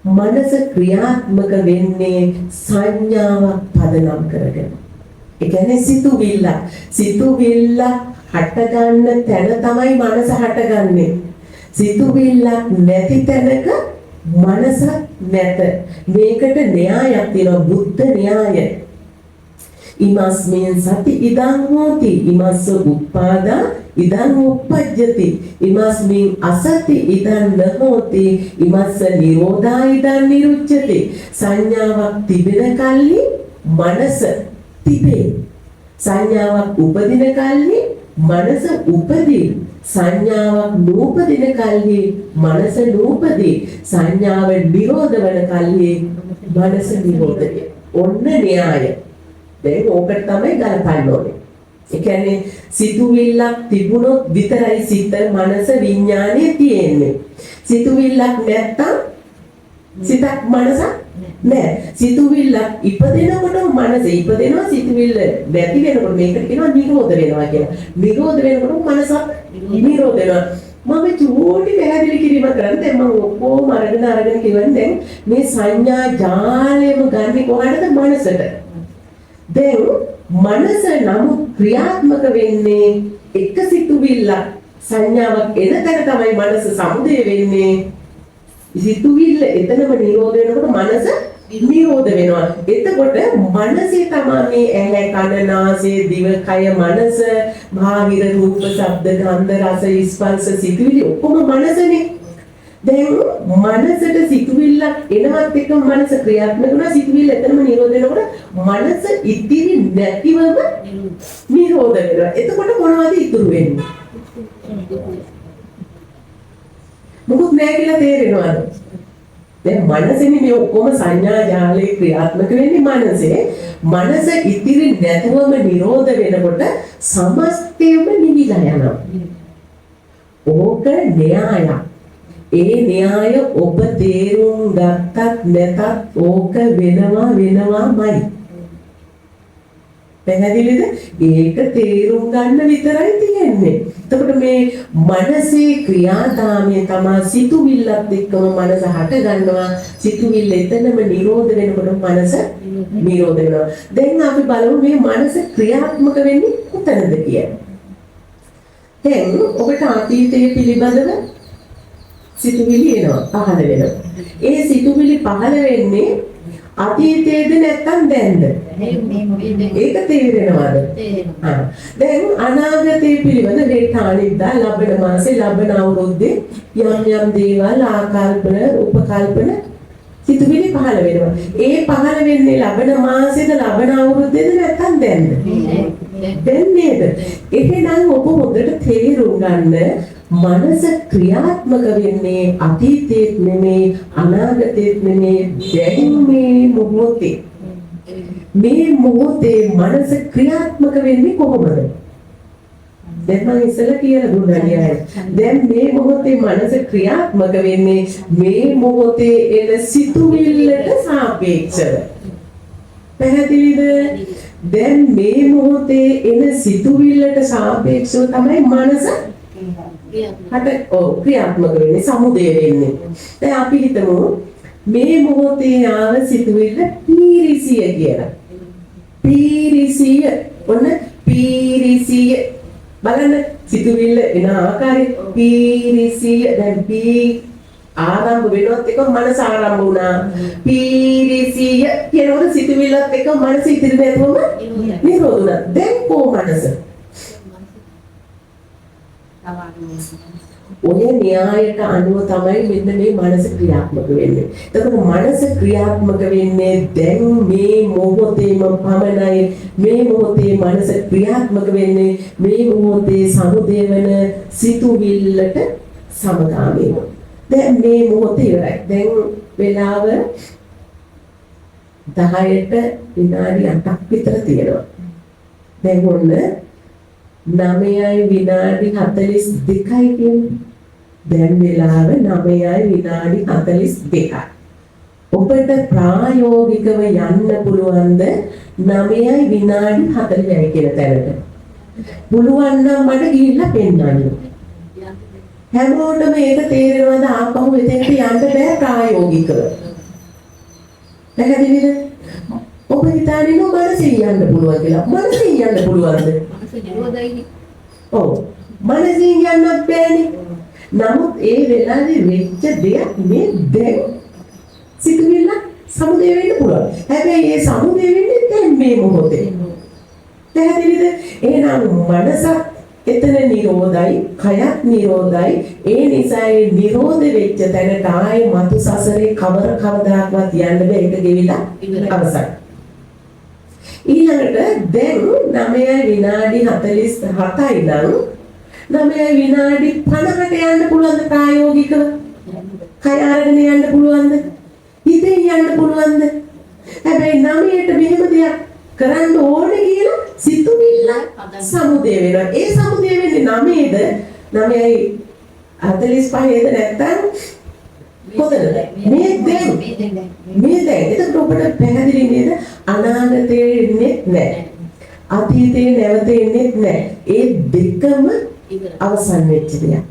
මනස ක්‍රියාත්මක වෙන්නේ සංඥාවක් පදනම් කරගෙන. ඒ කියන්නේ සිතුවිල්ල. සිතුවිල්ල හටගන්න තැන තමයි මනස හටගන්නේ. සිතුවිල්ලක් නැති තැනක මනසක් නැත. මේකට න්‍යායක් තියෙනවා, බුද්ධ න්‍යාය. ඉමස්මින් සති ඉදං හෝති, ඉමස්ස උප්පාදා ඉදං උප්පජ්ජති, ඉමස්මින් අසති ඉදං නහෝති, ඉමස්ස නිරෝධා ඉදං නිරුච්ඡති. සංඥාවක් තිබෙන කල්හි මනස තිබේ. සංඥාවක් උපදින කල්හි මනස උපදී. සංඥාවක් නූපදින කල්හි මනස නූපදී. සංඥාව නිරෝධ වන කල්හි මනස නිරෝධ වේ. ඔන්න න්‍යාය. දැන් ඕකට තමයි ගලපන්න ඕනේ. ඒ කියන්නේ සිතුවිල්ලක් තිබුණොත් විතරයි සිත, මනස, විඥානය තියෙන්නේ. සිතුවිල්ලක් නැත්තම් සිතක් මනසක් නෑ. සිතුවිල්ලක් ඉපදෙනකොටම මනස ඉපදෙනවා. සිතුවිල්ල නැති වෙනකොට මේකට කියනවා නිරෝධ වෙනවා කියලා. නිරෝධ වෙනකොටම මනසක් නිරෝධ වෙනවා. මම චූටි පැහැදිලි කිරීමක් කරන්න. දැන් මම ඔක්කොම අරගෙන අරගෙන කියවන්නේ දැන් මේ සංඥා ජාලයම ගන්නෙ කොහාටද? මනසට. දැන් මනස නමුත් ක්‍රියාත්මක වෙන්නේ එක සිතුවිල්ලක් සංඥාවක් එන තැන තමයි මනස සමුදය වෙන්නේ. සිතුවිල්ල එතනම නිරෝධ වෙනකොට මනස නිරෝධ වෙනවා. එතකොට මනසේ තමා මේ ඇහැ, කන, නාසය, දිව, කය, මනස, බාහිර රූප, ශබ්ද, ගන්ධ, රස, ස්පර්ශ, සිතුවිලි ඔක්කොම මනසනේ. දැන් මනසට සිතුවිල්ලක් එනවත් එක්කම මනස ක්‍රියාත්මක වෙනවා. සිතුවිල්ල එතනම නිරෝධ වෙනකොට මනස ඉතිරි නැතිවම නිරෝධ වෙනවා. එතකොට මොනවද ඉතුරු වෙන්නේ? මොකුත් නෑ කියලා තේරෙනවද? දැන් මනසෙනේ මේ ඔක්කොම සංඥා ජාලේ ක්‍රියාත්මක වෙන්නේ මනසේ. මනස ඉතිරි නැතුවම නිරෝධ වෙනකොට සමස්තයම නිවිලා යනවා. ඕක න්‍යායක්. ඒ න්‍යාය ඔබ තේරුම් ගත්තත් නැතත් ඕක වෙනවා වෙනවාමයි. පැහැදිලිද? ඒක තේරුම් ගන්න විතරයි තියෙන්නේ. එතකොට මේ මනසේ ක්‍රියාදාමය තමා සිතුවිල්ලත් එක්කම මනස හට ගන්නවා. සිතුවිල්ල එතනම නිරෝධ වෙනකොට මනස නිරෝධ වෙනවා. දැන් අපි බලමු මේ මනස ක්‍රියාත්මක වෙන්නේ කොතනද කියලා. දැන් ඔබට අතීතය පිළිබඳව සිතුවිලි එනවා, පහළ වෙනවා. ඒ සිතුවිලි පහළ වෙන්නේ අතීතයේද නැත්නම් දැන්ද? ඒක තේරෙනවද? දැන් අනාගතය පිළිබඳ හෙට අනිද්දා ලබන මාසේ ලබන අවුරුද්දේ යම් යම් දේවල් ආකල්පන උපකල්පන සිතුවිලි පහළ වෙනවා. ඒ පහළ වෙන්නේ ලබන මාසෙද ලබන අවුරුද්දේද නැත්නම් දැන්ද? දැන් නේද? එහෙනම් ඔබ හොඳට තේරුම් ගන්න මනස ක්‍රියාත්මක වෙන්නේ අතීතයේත් නෙමේ අනාගතයේත් නෙමේ, දැන් මේ මොහොතේ. මේ මොහොතේ මනස ක්‍රියාත්මක වෙන්නේ කොහොමද? දැන් මම ඉස්සෙල්ලා කියලා දුන්නා න්යාය. දැන් මේ මොහොතේ මනස ක්‍රියාත්මක වෙන්නේ මේ මොහොතේ එන සිතුවිල්ලට සාපේක්ෂව. පැහැදිලිද? දැන් මේ මොහොතේ එන සිතුවිල්ලට සාපේක්ෂව තමයි මනස ක්‍රියාත්මක වෙන්නේ, සමුදය වෙන්නේ. දැන් අපි හිතමු මේ මොහොතේ ආව සිතුවිල්ල පීරිසිය කියලා. පීරිසිය, ඔන්න පීරිසිය බලන්න සිතුවිල්ල එන ආකාරය පීරිසිය. දැන් පී ආරම්භ වෙනවත් එක මනස ආරම්භ වුණා. පීරිසිය කියනකොට සිතුවිල්ලත් එක්ක මනස ඉතිරි නැතුවම නිරෝධ වුණා. දැන් කෝ මනස? ඔය න්‍යායට අනුව තමයි මෙන්න මේ මනස ක්‍රියාත්මක වෙන්නේ. එතකොට මනස ක්‍රියාත්මක වෙන්නේ දැන් මේ මොහොතේම පමණයි. මේ මොහොතේ මනස ක්‍රියාත්මක වෙන්නේ මේ මොහොතේ සමුදය වෙන සිතුවිල්ලට සමගාමීව. දැන් මේ මොහොත ඉවරයි. දැන් වෙලාව 10ට විනාඩි 8ක් විතර තියෙනවා. දැන් ඔන්න 9යි විනාඩි 42යි කියන්නේ. දැන් වෙලාව 9යි විනාඩි 42යි. ඔබට ප්‍රායෝගිකව යන්න පුළුවන්ද 9යි විනාඩි 40යි කියන තැනට? පුළුවන් නම් මට ගිහිල්ලා පෙන්නන්න. හැමෝටම ඒක තේරෙනවද? ආපහු එතෙන්ට යන්න බෑ ප්‍රායෝගිකව. පැහැදිලිද? ඔබ හිතන්නේ නෝ මනසින් යන්න පුළුවන් කියලා. මනසින් යන්න පුළුවන්ද? ඔව්. මනසින් යන්නත් බෑනේ. නමුත් ඒ වෙලාවේ වෙච්ච දෙයක් මේ දැන් සිතුවිල්ල සමුදය වෙන්න පුළුවන්. හැබැයි ඒ සමුදය වෙන්නේ දැන් මේ මොහොතේ. පැහැදිලිද? එහෙනම් මනසත් එතන නිරෝධයි, කයත් නිරෝධයි. ඒ නිසා ඒ නිරෝධ වෙච්ච තැනට ආයේ මතු සසරේ කවර කවදාකවත් යන්න බෑ. ඒක ගෙවිලා අවසන්. ඊළඟට දැන් 9යි විනාඩි 47යි නම් 9යි විනාඩි 50ට යන්න පුළුවන්ද ප්‍රායෝගිකව? කය අරගෙන යන්න පුළුවන්ද? හිතෙන් යන්න පුළුවන්ද? හැබැයි 9ට මෙහෙම දෙයක් කරන්න ඕනේ කියලා සිතුවිල්ල සමුදය වෙනවා. ඒ සමුදය වෙන්නේ 9ද 9:45ද නැත්තම් කොතනද? මේ දැන්. මේ දැන්. එතකොට ඔබට පැහැදිලි නේද? අනාගතේ එන්නේ නැහැ. අතීතේ නැවත එන්නේ නැහැ. ඒ දෙකම අවසන් වෙච්ච දෙයක්.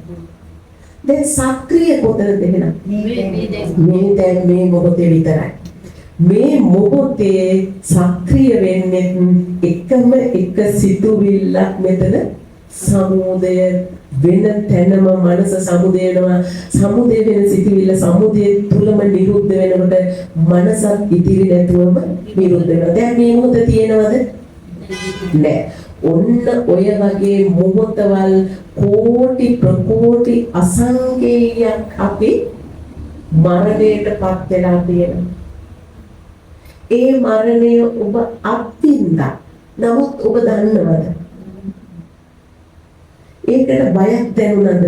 දැන් සක්‍රිය කොතනද එහෙනම්? මේ දැන් මේ මොහොතේ විතරයි. මේ මොහොතේ සක්‍රිය වෙන්නේ එකම එක සිතුවිල්ලක් මෙතන සමුදය වෙන තැනම මනස සමුදය වෙනවා. සමුදය වෙන සිතුවිල්ල සමුදය තුලම නිරුද්ධ වෙනකොට මනසත් ඉතිරි නැතුවම නිරුද්ධ වෙනවා. දැන් මේ මොහොත තියෙනවද? නෑ. ඔන්න ඔය වගේ මොහොතවල් කෝටි ප්‍රකෝටි අසංකේයයක් අපි මරණයට පත් වෙලා තියෙනවා. ඒ මරණය ඔබ අත්විඳා. නමුත් ඔබ දන්නවද? ඒකට බයක් දැනුණද?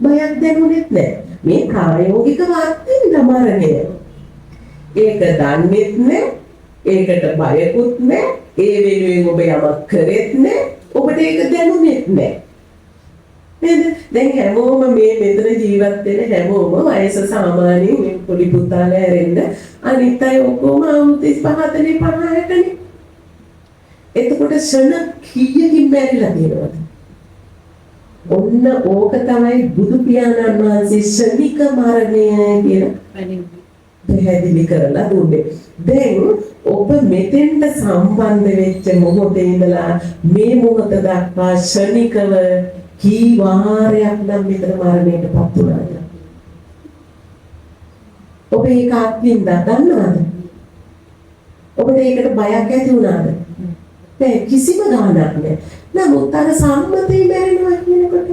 බයක් දැනුනේත් නෑ. මේ ප්‍රායෝගිකව අත්විඳ මරණය. ඒක දන්නෙත් නෑ. ඒකට බයකුත් නෑ. ඒ වෙනුවෙන් ඔබ යමක් කරෙත් නෑ. ඔබට ඒක දැනුනේත් නෑ. නේද? දැන් හැමෝම මේ මෙතන ජීවත් වෙන හැමෝම වයස සාමාන්‍යයෙන් මේ පොඩි පුතාලා ඇරෙන්න අනිත් අය ඔක්කොම අවුරුදු 35 45 60නේ. එතකොට ක්ෂණ කීයකින් මැරිලා තියෙනවද? ඔන්න ඕක තමයි බුදු පියාණන් වහන්සේ ක්ෂණික මරණය කියලා පැහැදිලි කරලා දුන්නේ. දැන් ඔබ මෙතෙන්ට සම්බන්ධ වෙච්ච මොහොතේ ඉඳලා මේ මොහොත දක්වා ක්ෂණිකව කී වාරයක් නම් මෙතන මරණයට පත් වුණාද? ඔබ ඒක අත්විඳා දන්නවද? ඔබට ඒකට බයක් ඇති වුණාද? නෑ, කිසිම ගාණක් නෑ. නමුත් අර සම්මතේ මැරෙනවා කියනකොට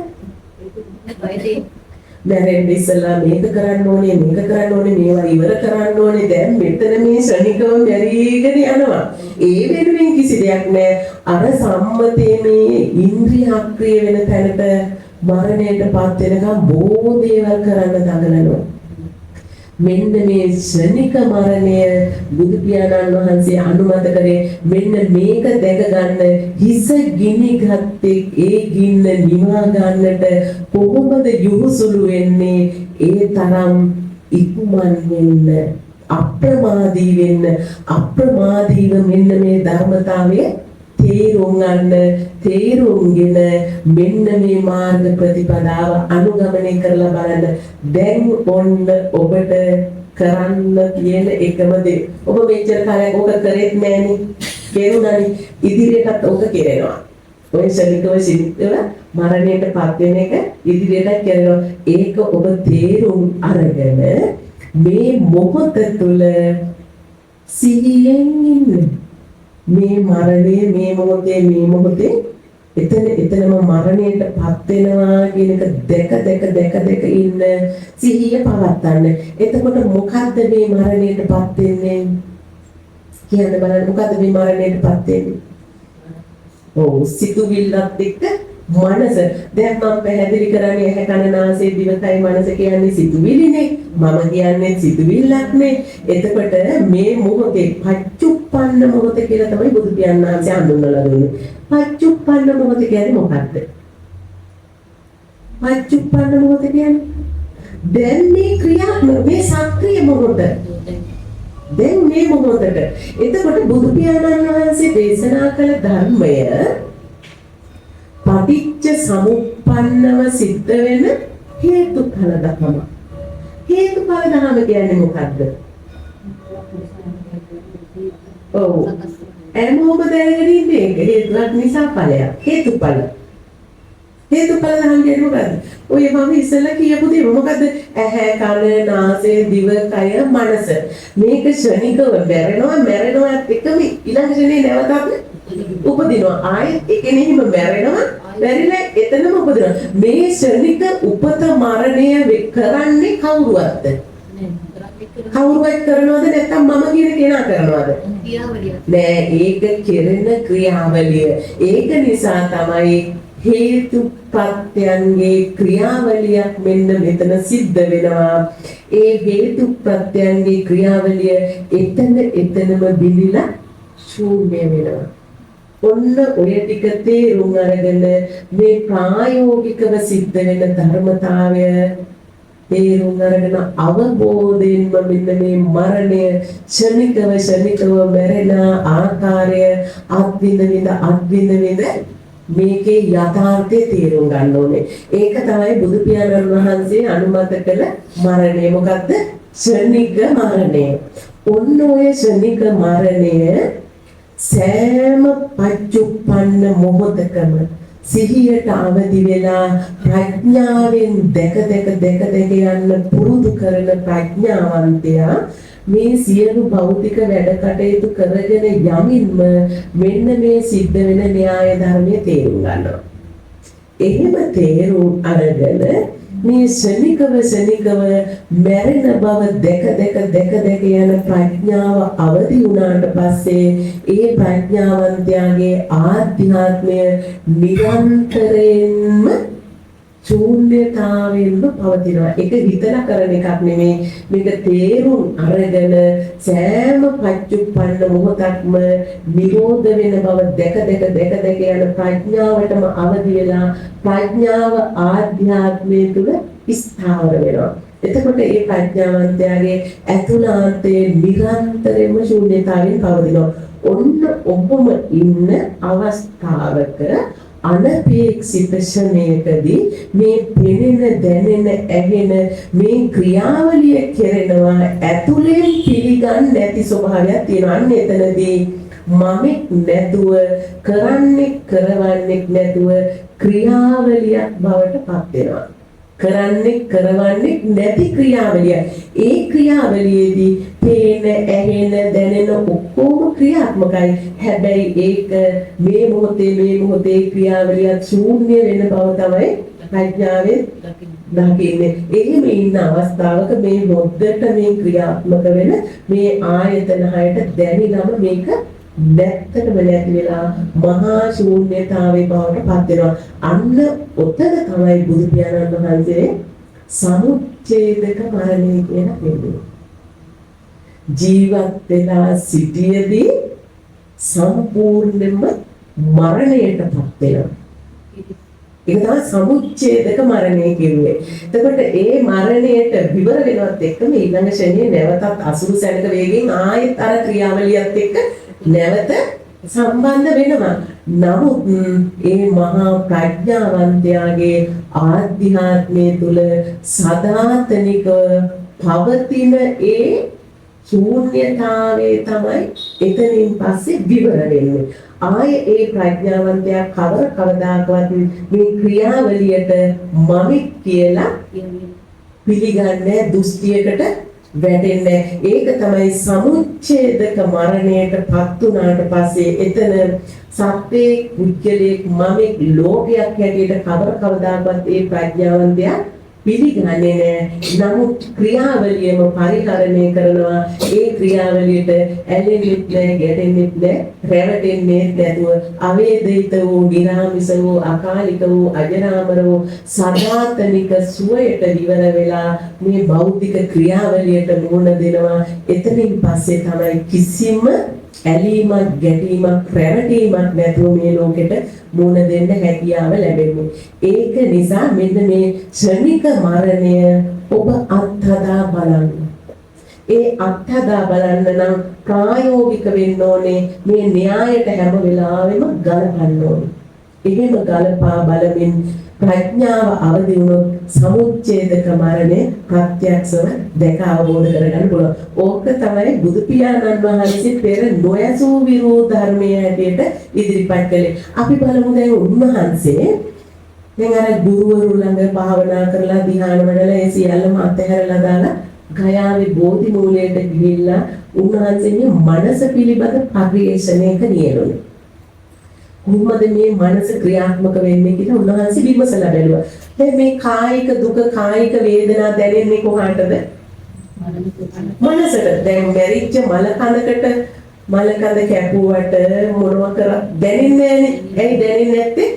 මැරෙන්න ඉස්සෙල්ලා මේක කරන්න ඕනේ, මේක කරන්න ඕනේ, මේවා ඉවර කරන්න ඕනේ. දැන් මෙතන මේ ක්ෂණිකව මැරීගෙන යනවා. ඒ වෙනුවෙන් කිසි දෙයක් නෑ. අර සම්මතයේ මේ ඉන්ද්‍රිය අක්‍රිය වෙන තැනට මරණයට පත් වෙනකම් බොහෝ දේවල් කරන්න දඟලනවා. මෙන්න මේ ක්ෂණික මරණය බුදු පියාණන් වහන්සේ අනුමත කරේ මෙන්න මේක දැක ගන්න. හිස ගිනි ගත්තේ ඒ ගින්න නිවා ගන්නට කොහොමද යොහුසුළු වෙන්නේ? ඒ තරම් ඉක්මන් වෙන්න, අප්‍රමාදී වෙන්න. අප්‍රමාදීව මෙන්න මේ ධර්මතාවය තේරුම් ගන්න, තේරුම්ගෙන මෙන්න මේ මාර්ග ප්‍රතිපදාව අනුගමනය කරලා බලන්න. දැන් ඔන්න ඔබට කරන්න තියෙන එකම දේ, ඔබ මෙච්චර කාලයක් ඕක කරෙත් නෑනේ, කෙරුණානේ, ඉදිරියටත් ඕක කෙරෙනවා. ඔය ක්ෂණිකව සිද්ධව මරණයට පත් වෙන එක ඉදිරියටත් කෙරෙනවා. ඒක ඔබ තේරුම් අරගෙන මේ මොහොත තුල සිහියෙන් ඉන්න. මේ මරණය මේ මොහොතේ මේ මොහොතේ එතන එතනම මරණයට පත් වෙනවා කියන එක දැක දැක දැක දැක ඉන්න, සිහිය පවත්වන්න. එතකොට මොකද්ද මේ මරණයට පත් වෙන්නේ? කියන්න බලන්න, මොකද්ද මේ මරණයට පත් වෙන්නේ? ඔව්, සිතුවිල්ලත් එක්ක මනස. දැන් මම පැහැදිලි කරන්නේ ඇහැ කන නාසය දිවකය මනස කියන්නේ සිතුවිලිනේ. මම කියන්නේ සිතුවිල්ලක්නේ. එතකොට මේ මොහොතේ පච්චුප්පන්න මොහොත කියලා තමයි බුදු පියාණන් වහන්සේ හඳුන්වලා දුන්නේ. පච්චුප්පන්න මොහොත කියන්නේ මොකද්ද? පච්චුප්පන්න මොහොත කියන්නේ දැන් මේ ක්‍රියාත්මක මේ සක්‍රිය මොහොත. දැන් මේ මොහොතට. එතකොට බුදු පියාණන් වහන්සේ දේශනා කළ ධර්මය පටිච්ච සමුප්පන්නව සිද්ධ වෙන හේතුඵල ධම. හේතුඵල ධම කියන්නේ මොකද්ද? ඔව්. හැමෝම දැනගෙන ඉන්නේ ඒක. හේතුවක් නිසා ඵලයක්. හේතුඵල. හේතුඵල ධම කියන්නේ මොකද්ද? ඔය මම ඉස්සෙල්ලා කියපු දේ මොකද්ද? ඇහැ, කන, නාසය, දිව, කය, මනස. මේක ක්ෂණිකව මැරෙනවා, මැරෙනවත් එකම ඊළඟ ක්ෂණේ නැවතත් උපදිනවා. ආයෙත් එකෙනෙහිම මැරෙනවා, මැරිලා එතනම උපදිනවා. මේ ක්ෂණික උපත මරණය කරන්නේ කවුරුවත්ද? කවුරුවත් කරනවද නැත්නම් මම කියන කෙනා කරනවද? නෑ, ඒක කෙරෙන ක්‍රියාවලිය. ඒක නිසා තමයි හේතු ප්‍රත්‍යයන්ගේ ක්‍රියාවලියක් මෙන්න මෙතන සිද්ධ වෙනවා. ඒ හේතු ප්‍රත්‍යයන්ගේ ක්‍රියාවලිය එතන එතනම බිඳිලා ශූන්‍ය වෙනවා. ඔන්න ඔය ටික තේරුම් අරගෙන මේ ප්‍රායෝගිකව සිද්ධ වෙන ධර්මතාවය තේරුම් අරගෙන අවබෝධයෙන්ම මෙන්න මේ මරණය ක්ෂණිකව ක්ෂණිකව මැරෙන ආකාරය අත්විඳ විඳ අත්විඳ විඳ මේකේ යථාර්ථය තේරුම් ගන්න ඕනේ. ඒක තමයි බුදු පියාණන් වහන්සේ අනුමත කළ මරණය. මොකද්ද? ක්ෂණික මරණය. ඔන්න ඔය ක්ෂණික මරණය සෑම පච්චුප්පන්න මොහොතකම සිහියට අවදි වෙලා ප්‍රඥාවෙන් දැක දැක දැක දැක යන්න පුරුදු කරන ප්‍රඥාවන්තයා මේ සියලු භෞතික වැඩ කටයුතු කරගෙන යමින්ම මෙන්න මේ සිද්ධ වෙන න්‍යාය ධර්මයේ තේරුම් ගන්නවා. එහෙම තේරුම් අරගෙන මේ ශනිකව ශනිකව මැරෙන බව දැක දැක දැක දැක යන ප්‍රඥාව අවදි වුණාට පස්සේ ඒ ප්‍රඥාවන්තයාගේ ආධ්‍යාත්මය නිරන්තරයෙන්ම ශූන්‍යතාවෙන්ම පවතිනවා. ඒක හිතලා කරන එකක් නෙමෙයි. මේක තේරුම් අරගෙන සෑම පච්චුප්පන්න මොහොතක්ම නිරෝධ වෙන බව දැක දැක දැක දැක යන ප්‍රඥාවටම අවදි වෙලා ප්‍රඥාව ආධ්‍යාත්මය තුළ ස්ථාවර වෙනවා. එතකොට ඒ ප්‍රඥාවන්තයාගේ ඇතුළාන්තයේ නිරන්තරයෙන්ම ශූන්‍යතාවෙන් පවතිනවා. ඔන්න ඔහොම ඉන්න අවස්ථාවක අනපේක්ෂිත ක්ෂණයකදී මේ පෙනෙන දැනෙන ඇහෙන මේ ක්‍රියාවලිය කෙරෙනවා ඇතුලෙන් පිළිගන්නේ නැති ස්වභාවයක් තියෙනවා. අන්න එතනදී මමෙක් නැතුව කරන්නේ කරවන්නෙක් නැතුව ක්‍රියාවලියක් බවට පත් වෙනවා. කරන්නේ කරවන්නේ නැති ක්‍රියාවලිය. ඒ ක්‍රියාවලියේදී පේන ඇහෙන දැනෙන ඔක්කොම ක්‍රියාත්මකයි. හැබැයි ඒක මේ මොහොතේ මේ මොහොතේ ක්‍රියාවලිය ශූන්‍ය වෙන බව තමයි ප්‍රඥාවෙන් දකින්නේ. එහෙම ඉන්න අවස්ථාවක මේ මොද්දට මේ ක්‍රියාත්මක වෙන මේ ආයතන හයට දැනිනම මේක නැත්තටම නැති වෙලා මහා ශූන්‍යතාවේ බවට පත් වෙනවා. අන්න ඔතන තමයි බුදු පියාණන් වහන්සේ සමුච්ඡේදක මරණය කියලා කියන්නේ. ජීවත් වෙලා සිටියේදී සම්පූර්ණයෙන්ම මරණයට පත් වෙනවා. ඒක තමයි සමුච්ඡේදක මරණය කියන්නේ. එතකොට ඒ මරණයට විවර වෙනවත් එක්කම ඊළඟ ෂණයේ නැවතත් අසුරු සැනක වේගයෙන් ආයෙත් අර ක්‍රියාවලියත් එක්ක නැවත සම්බන්ධ වෙනවා. නමුත් ඒ මහා ප්‍රඥාවන්තයාගේ ආධ්‍යාත්මය තුළ සදාතනික පවතින ඒ ශූන්‍යතාවයේ තමයි එතනින් පස්සේ විවර වෙන්නේ. ආයේ ඒ ප්‍රඥාවන්තයා කවර කවදාකවත් මේ ක්‍රියාවලියට මමෙක් කියලා පිළිගන්නේ දෘෂ්ටියකට වැටෙන්නේ. ඒක තමයි සමුච්ඡේදක මරණයට පත් වුණාට පස්සේ එතන සත්වයේ පුද්ගලයෙක් මමෙක් ලෝකයක් හැටියට කවර කවදාකවත් ඒ ප්‍රඥාවන්තයා පිළිගන්නේ නෑ. නමුත් ක්‍රියාවලියම පරිහරණය කරනවා. ඒ ක්‍රියාවලියට ඇලෙන්නෙත් නෑ, ගැටෙන්නෙත් නෑ, රැවටෙන්නෙත් නැතුව අවේදිත වූ, නිරාමිස වූ, අකාලික වූ, අජරාමර වූ සදාතනික සුවයට විවර වෙලා මේ භෞතික ක්‍රියාවලියට මුහුණ දෙනවා. එතනින් පස්සේ තමයි කිසිම ඇලීමක්, ගැටීමක්, රැවටීමක් නැතුව මේ ලෝකෙට මුහුණ දෙන්න හැකියාව ලැබෙන්නේ. ඒක නිසා මෙන්න මේ ක්ෂණික මරණය ඔබ අත්හදා බලන්න. ඒ අත්හදා බලන්න නම් ප්‍රායෝගික වෙන්න ඕනේ. මේ න්‍යායට හැම වෙලාවෙම ගලපන්න ඕනේ. එහෙම ගලපා බලමින් ප්‍රඥාව අවදි වුණොත් සමුච්ඡේදක මරණය ප්‍රත්‍යක්ෂව දැක අවබෝධ කරගන්න පුළුවන්. ඕක තමයි බුදු පියාණන් වහන්සේ පෙර නොයසූ විරෝධ ධර්මයේ හැටියට ඉදිරිපත් කළේ. අපි බලමු දැන් උන්වහන්සේ දැන් අර ගුරුවරු ළඟ භාවනා කරලා ධ්‍යාන වඩලා ඒ සියල්ලම අතහැරලා දාලා ගයාවේ බෝධි මූලයට ගිහිල්ලා උන්වහන්සේ මේ මනස පිළිබඳ පරිශ්‍රණයක නියැලුණා. කොහොමද මේ මනස ක්‍රියාත්මක වෙන්නේ කියලා උන්වහන්සේ විමසලා බැලුවා. දැන් මේ කායික දුක කායික වේදනා දැනෙන්නේ කොහාටද? මනසට. දැන් මැරිච්ච මල කඳකට මල කඳ කැපුවට මොනවා කරත් දැනෙන්නේ නෑනේ. ඇයි දැනෙන්නේ නැත්තේ?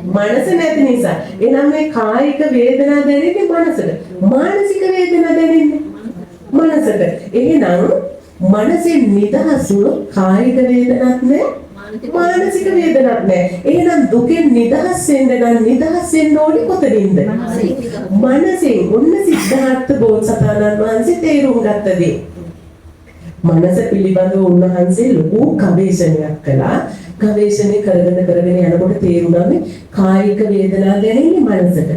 මනස නැති නිසා. එහෙනම් මේ කායික වේදනා දැනෙන්නේ මනසට. මානසික වේදනා දැනෙන්නේ මනසට. එහෙනම් මනසෙන් නිදහස් වුණොත් කායික වේදනක් නෑ, මානසික වේදනක් නෑ. එහෙනම් දුකෙන් නිදහස් වෙන්න නම් නිදහස් වෙන්න ඕනේ කොතනින්ද? මනසෙන්. ඔන්න සිද්ධාර්ථ බෝසතාණන් වහන්සේ තේරුම් ගත්ත දේ. මනස පිළිබඳව උන්වහන්සේ ලොකු ගවේෂණයක් කළා. ගවේෂණය කරගෙන කරගෙන යනකොට තේරුණා මේ කායික වේදනා දැනෙන්නේ මනසට.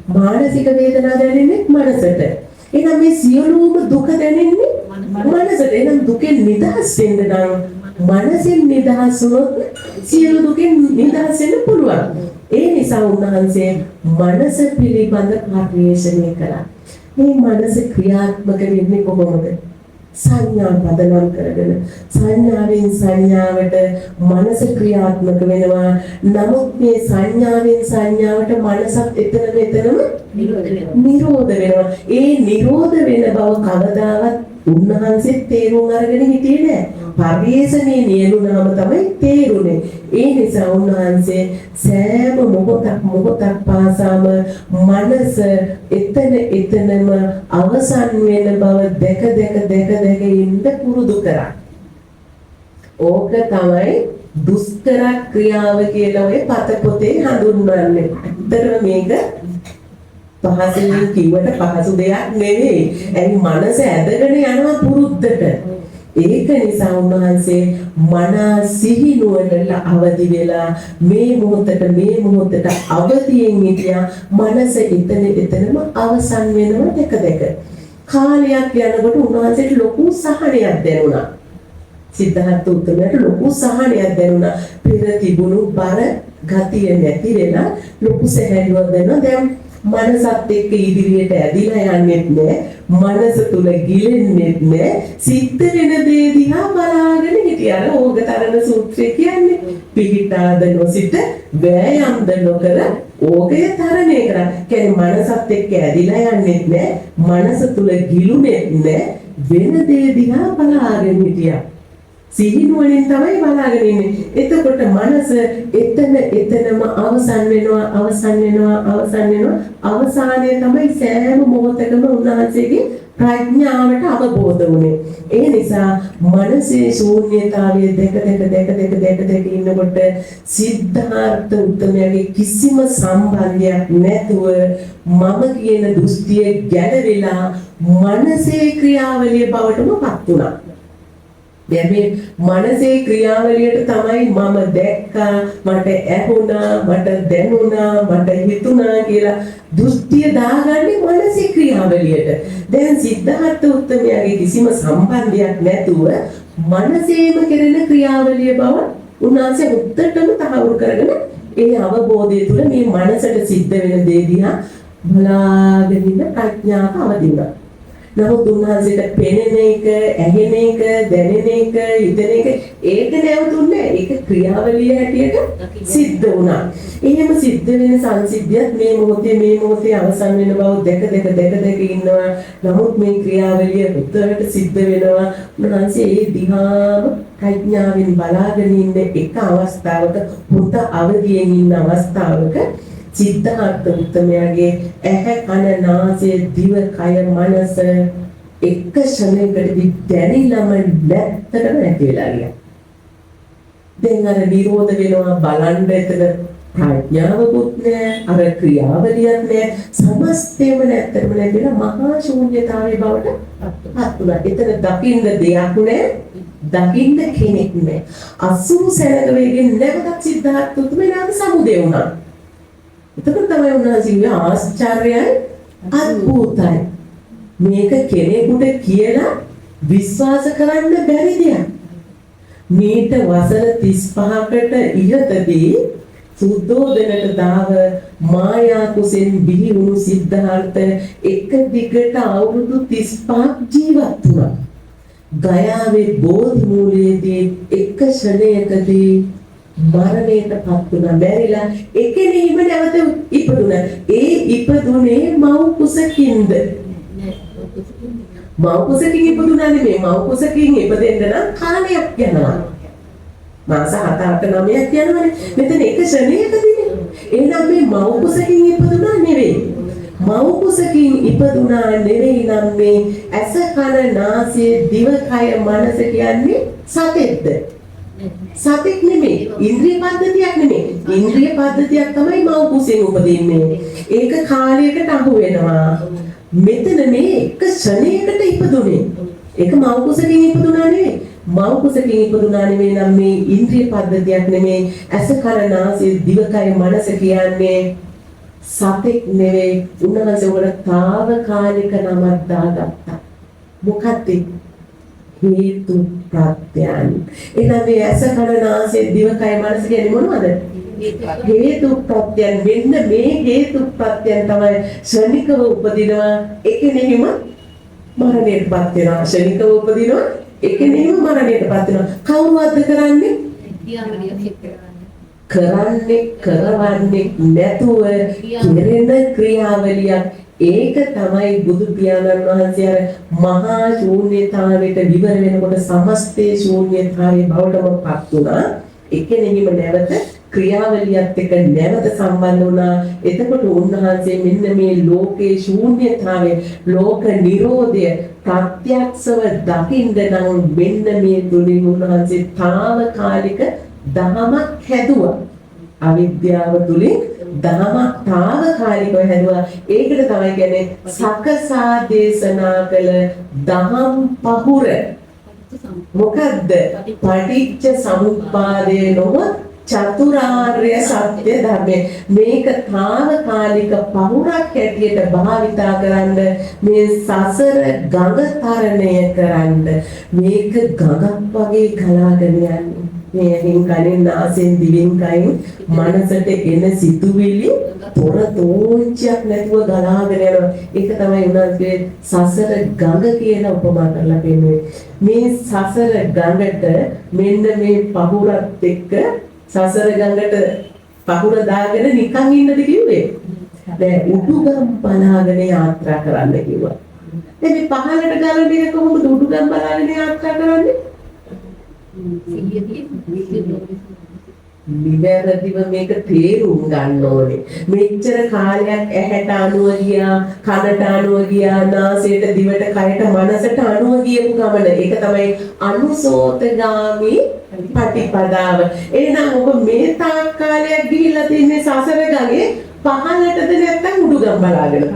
මානසික වේදනා දැනෙන්නේ මනසට. එහෙනම් මේ සියලුම දුක දැනෙන්නේ මනසට. එහෙනම් දුකෙන් නිදහස් වෙන්න නම් මනසෙන් නිදහස් වුණොත් සියලු දුකෙන් නිදහස් වෙන්න පුළුවන්. ඒ නිසා උන්වහන්සේ මනස පිළිබඳ පර්යේෂණය කළා. මේ මනස ක්‍රියාත්මක වෙන්නේ කොහොමද? සංඥා පදනම් කරගෙන සංඥාවෙන් සංඥාවට මනස ක්‍රියාත්මක වෙනවා. නමුත් මේ සංඥාවෙන් සංඥාවට මනසත් එතනම එතනම නිරෝධ වෙනවා. ඒ නිරෝධ වෙන බව කවදාවත් උන්වහන්සේ තේරුම් අරගෙන හිටියේ නෑ. පර්යේෂණේ නියලුනහම තමයි තේරුනේ. ඒ නිසා උන්වහන්සේ සෑම මොහොතක් මොහොතක් පාසාම මනස එතන එතනම අවසන් වෙන බව දැක දැක දැක දැක ඉන්න පුරුදු කරා. ඕක තමයි දුෂ්කර ක්‍රියාව කියලා ඔය පත පොතේ හඳුන්වන්නේ. ඇත්තටම මේක පහසුවෙන් කිව්වට පහසු දෙයක් නෙවෙයි. ඇයි මනස ඇදගෙන යනවා පුරුද්දට. ඒක නිසා උන්වහන්සේ මනා සිහිනුවණට අවදි වෙලා මේ මොහොතට මේ මොහොතට අවදියෙන් හිටියා. මනස එතන එතනම අවසන් වෙනවා දැක දැක. කාලයක් යනකොට උන්වහන්සේට ලොකු සහනයක් දැනුණා. සිද්ධාර්ථ උත්තමයාට ලොකු සහනයක් දැනුණා. පෙර තිබුණු බර ගතිය නැති වෙලා ලොකු සැහැල්ලුවක් දැනුණා. දැන් මනසත් එක්ක ඉදිරියට ඇදිලා යන්නෙත් නෑ, මනස තුල ගිලෙන්නෙත් නෑ, සිද්ධ වෙන දේ දිහා බලාගෙන හිටියා. අර ඕගතරණ සූත්‍රය කියන්නේ පිහිටාද නොසිට වෑයම්ද නොකර ඕගය තරණය කරා. කියන්නේ මනසත් එක්ක ඇදිලා යන්නෙත් නෑ, මනස තුල ගිලුනේත් නෑ, වෙන දේ දිහා බලාගෙන හිටියා. සිහිනුවණින් තමයි බලාගෙන ඉන්නේ. එතකොට මනස එතන එතනම අවසන් වෙනවා, අවසන් වෙනවා, අවසන් වෙනවා. අවසානයේ තමයි සෑම මොහොතකම උන්වහන්සේගේ ප්‍රඥාවට අවබෝධ වුනේ. ඒ නිසා මනසේ ශූන්‍යතාවය දැක දැක දැක දැක දැක දැක ඉන්නකොට සිද්ධාර්ථ උත්තමයාගේ කිසිම සම්බන්ධයක් නැතුව මම කියන දෘෂ්ටිය ගැලවිලා මනසේ ක්‍රියාවලිය බවටම පත් වුණා. දැන් මේ මනසේ ක්‍රියාවලියට තමයි මම දැක්කා, මට ඇහුණා, මට දැනුණා, මට හිතුණා කියලා දෘෂ්ටිය දාගන්නේ මනසේ ක්‍රියාවලියට. දැන් සිද්ධාර්ථ උත්තමයාගේ කිසිම සම්බන්ධයක් නැතුව මනසේම කෙරෙන ක්‍රියාවලිය බව උන්වහන්සේ උත්තටම තහවුරු කරගෙන ඒ අවබෝධය තුළ මේ මනසට සිද්ධ වෙන දේ දිහා බලාගෙන ඉන්න ප්‍රඥාව අවදි වුණා. නමුත් උන්වහන්සේට පෙනෙන එක, ඇහෙන එක, දැනෙන එක, හිතෙන එක ඒක නැවතුන්නේ නැහැ. ඒක ක්‍රියාවලිය හැටියට සිද්ධ වුණා. එහෙම සිද්ධ වෙන සංසිද්ධියත් මේ මොහොතේ මේ මොහොතේ අවසන් වෙන බව දැක දැක දැක දැක ඉන්නවා. නමුත් මේ ක්‍රියාවලිය හොඳට සිද්ධ වෙනවා. උන්වහන්සේ ඒ දිහාම ප්‍රඥාවෙන් බලාගෙන ඉන්න එක අවස්ථාවක, හොඳ අවදියෙන් ඉන්න අවස්ථාවක සිද්ධාර්ථ උත්තමයාගේ ඇහැ, කන, නාසය, දිව, කය, මනස එක ක්ෂණයකදී දැනිලම නැත්තටම නැති වෙලා ගියා. දැන් අර නිරෝධ වෙනවා බලන්න එතන ප්‍රඥාවකුත් නෑ, අර ක්‍රියාවලියක් නෑ, සමස්තයම නැත්තටම නැති වෙලා මහා ශූන්‍යතාවයේ බවට පත් වුණා. එතන දකින්න දෙයක් නෑ, දකින්න කෙනෙක් නෑ. 80 සැනක වේගෙන් නැවතත් සිද්ධාර්ථ උත්තමයා සමුදේ වුණා. එතකොට තමයි උන්වහන්සේ කිව්වේ ආශ්චර්යයි අద్භූතයි. මේක කෙනෙකුට කියලා විශ්වාස කරන්න බැරි දෙයක්. මීට වසර 35කට ඉහතදී සුද්ධෝදනට දාව මායා කුසෙන් බිහි වුණු සිද්ධාර්ථ එක දිගට අවුරුදු 35ක් ජීවත් වුණා. ගයාවේ බෝධි මූලයේදී එක ක්ෂණයකදී මරණයට පත් වුණා. මැරිලා එකෙනෙහිම නැවත ඉපදුණා. ඒ ඉපදුනේ මව් කුසකින්ද? මව් කුසකින් ඉපදුනා නෙමෙයි. මව් කුසකින් ඉපදෙන්න නම් කාලයක් යනවා. මාස 7 8 9ක් යනවනේ. මෙතන එක ක්ෂණයකදීනේ. එහෙනම් මේ මව් කුසකින් ඉපදුනා නෙවෙයි. මව් කුසකින් ඉපදුනා නෙවෙයි නම් මේ ඇස කන නාසය දිව කය මනස කියන්නේ සතෙක්ද? සතෙක් නෙමෙයි. ඉන්ද්‍රිය පද්ධතියක් නෙමෙයි. ඉන්ද්‍රිය පද්ධතියක් තමයි මව් කුසෙන් උපදින්නේ. ඒක කාලයකට අහු වෙනවා. මෙතන මේ එක ක්ෂණයකට ඉපදුනේ. ඒක මව් කුසකින් ඉපදුනා නෙවෙයි. මව් කුසකින් ඉපදුනා නෙවෙයි නම් මේ ඉන්ද්‍රිය පද්ධතියක් නෙමෙයි. ඇස කන නාසය දිවකය මනස කියන්නේ සතෙක් නෙවෙයි. උන්වහන්සේ උකට තාවකාලික නමක් දාගත්තා. මොකද්ද? හේතු ප්‍රත්‍යයන්. එහෙනම් මේ ඇස කන නාසය දිවකය මනස කියන්නේ මොනවද? හේතු ප්‍රත්‍යයන්. මෙන්න මේ හේතු ප්‍රත්‍යයන් තමයි ක්ෂණිකව උපදිනවා, එකෙනෙහිම මරණයටපත් වෙනවා. ක්ෂණිකව උපදිනවා, එකෙනෙහිම මරණයටපත් වෙනවා. කවුරුවද්ද කරන්නේ? කරන්නේ කරවන්නේ නැතුව කෙරෙන ක්‍රියාවලියක්. ඒක තමයි බුදු පියාණන් වහන්සේ අර මහා ශූන්‍යතාවයට විවර වෙනකොට සමස්තේ ශූන්‍යතාවයේ බවටම පත් වුණා. එකෙනෙහිම නැවත ක්‍රියාවලියත් එක්ක නැවත සම්බන්ධ වුණා. එතකොට උන්වහන්සේ මෙන්න මේ ලෝකේ ශූන්‍යතාවය, ලෝක නිරෝධය ප්‍රත්‍යක්ෂව දකින්න නම් මෙන්න මේ තුලින් උන්වහන්සේ තාවකාලික දහමක් හැදුවා. අවිද්‍යාව තුලින් දහමක් තාවකාලිකව හැදුවා. ඒකට තමයි කියන්නේ සකසා දේශනා කළ දහම් පහුර. මොකද්ද? පටිච්ච සමුප්පාදය නොව චතුරාර්ය සත්‍ය ධර්මය. මේක තාවකාලික පහුරක් හැටියට භාවිතා කරන්න, මේ සසර ගඟ තරණය කරන්න. මේක ගඟක් වගේ ගලාගෙන යන්නේ. මේ ඇහෙන් කනෙන් නාසයෙන් දිවෙන් කයින් මනසට එන සිතුවිලි තොර තෝංචියක් නැතුව ගලාගෙන යනවා. ඒක තමයි උන්වහන්සේ සසර ගඟ කියලා උපමා කරලා පෙන්නුවේ. මේ සසර ගඟට මෙන්න මේ පහුරත් එක්ක සසර ගඟට පහුර දාගෙන නිකන් ඉන්නද කිව්වේ? නෑ, උඩුගම් බලාගෙන යාත්‍රා කරන්න කිව්වා. දැන් මේ පහළට ගලන එක කොහොමද උඩුගම් බලාගෙන යාත්‍රා කරන්නේ? නිවැරදිව මේක තේරුම් ගන්න ඕනේ. මෙච්චර කාලයක් ඇහැට අනුව ගියා, කනට අනුව ගියා, නාසයට, දිවට, කයට, මනසට අනුව ගියපු ගමන. ඒක තමයි අනුසෝතගාමි පටිපදාව. එහෙනම් ඔබ මේ තාක් කාලයක් ගිහිල්ලා තින්නේ සසර ගඟේ පහළටද නැත්නම් උඩුගම් බලාගෙන?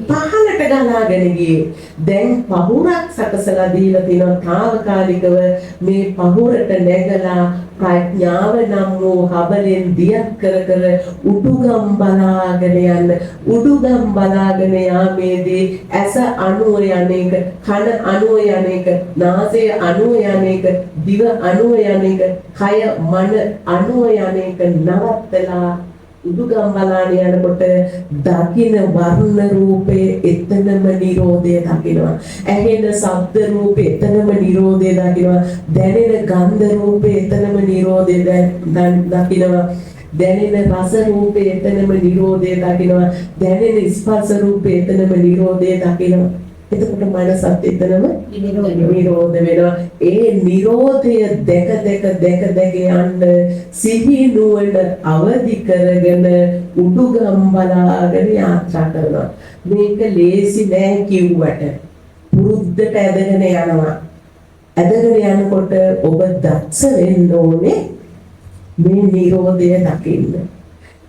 පහළට ගලාගෙන ගියේ. දැන් පහුරක් සකසලා දීලා තියෙනවා තාවකාලිකව. මේ පහුරට නැගලා ප්‍රඥාව නම් වූ හබලෙන් දියත් කර කර උඩුගම් බලාගෙන යන්න. උඩුගම් බලාගෙන යාමේදී ඇස අනුව යන එක, කන අනුව යන එක, නාසය අනුව යන එක, දිව අනුව යන එක, කය මන අනුව යන එක නවත්තලා උඩුගම් බලාන යනකොට දකින වර්ණ රූපේ එතනම නිරෝධය දකිනවා. ඇහෙන ශබ්ද රූපේ එතනම නිරෝධය දකිනවා. දැනෙන ගන්ධ රූපේ එතනම නිරෝධය දකිනවා. දැනෙන රස රූපේ එතනම නිරෝධය දකිනවා. දැනෙන ස්පර්ශ රූපේ එතනම නිරෝධය දකිනවා. එතකොට මනසත් එතනම නිරෝධ වෙනවා. ඒ නිරෝධය දැක දැක දැක දැක යන්න සිහි නුවණ අවදි කරගෙන උඩුගම් බලාගෙන යාත්‍රා කරනවා. මේක ලේසි නෑ කිව්වට පුරුද්දට ඇදගෙන යනවා. ඇදගෙන යනකොට ඔබ දක්ෂ වෙන්න ඕනේ මේ නිරෝධය දකින්න.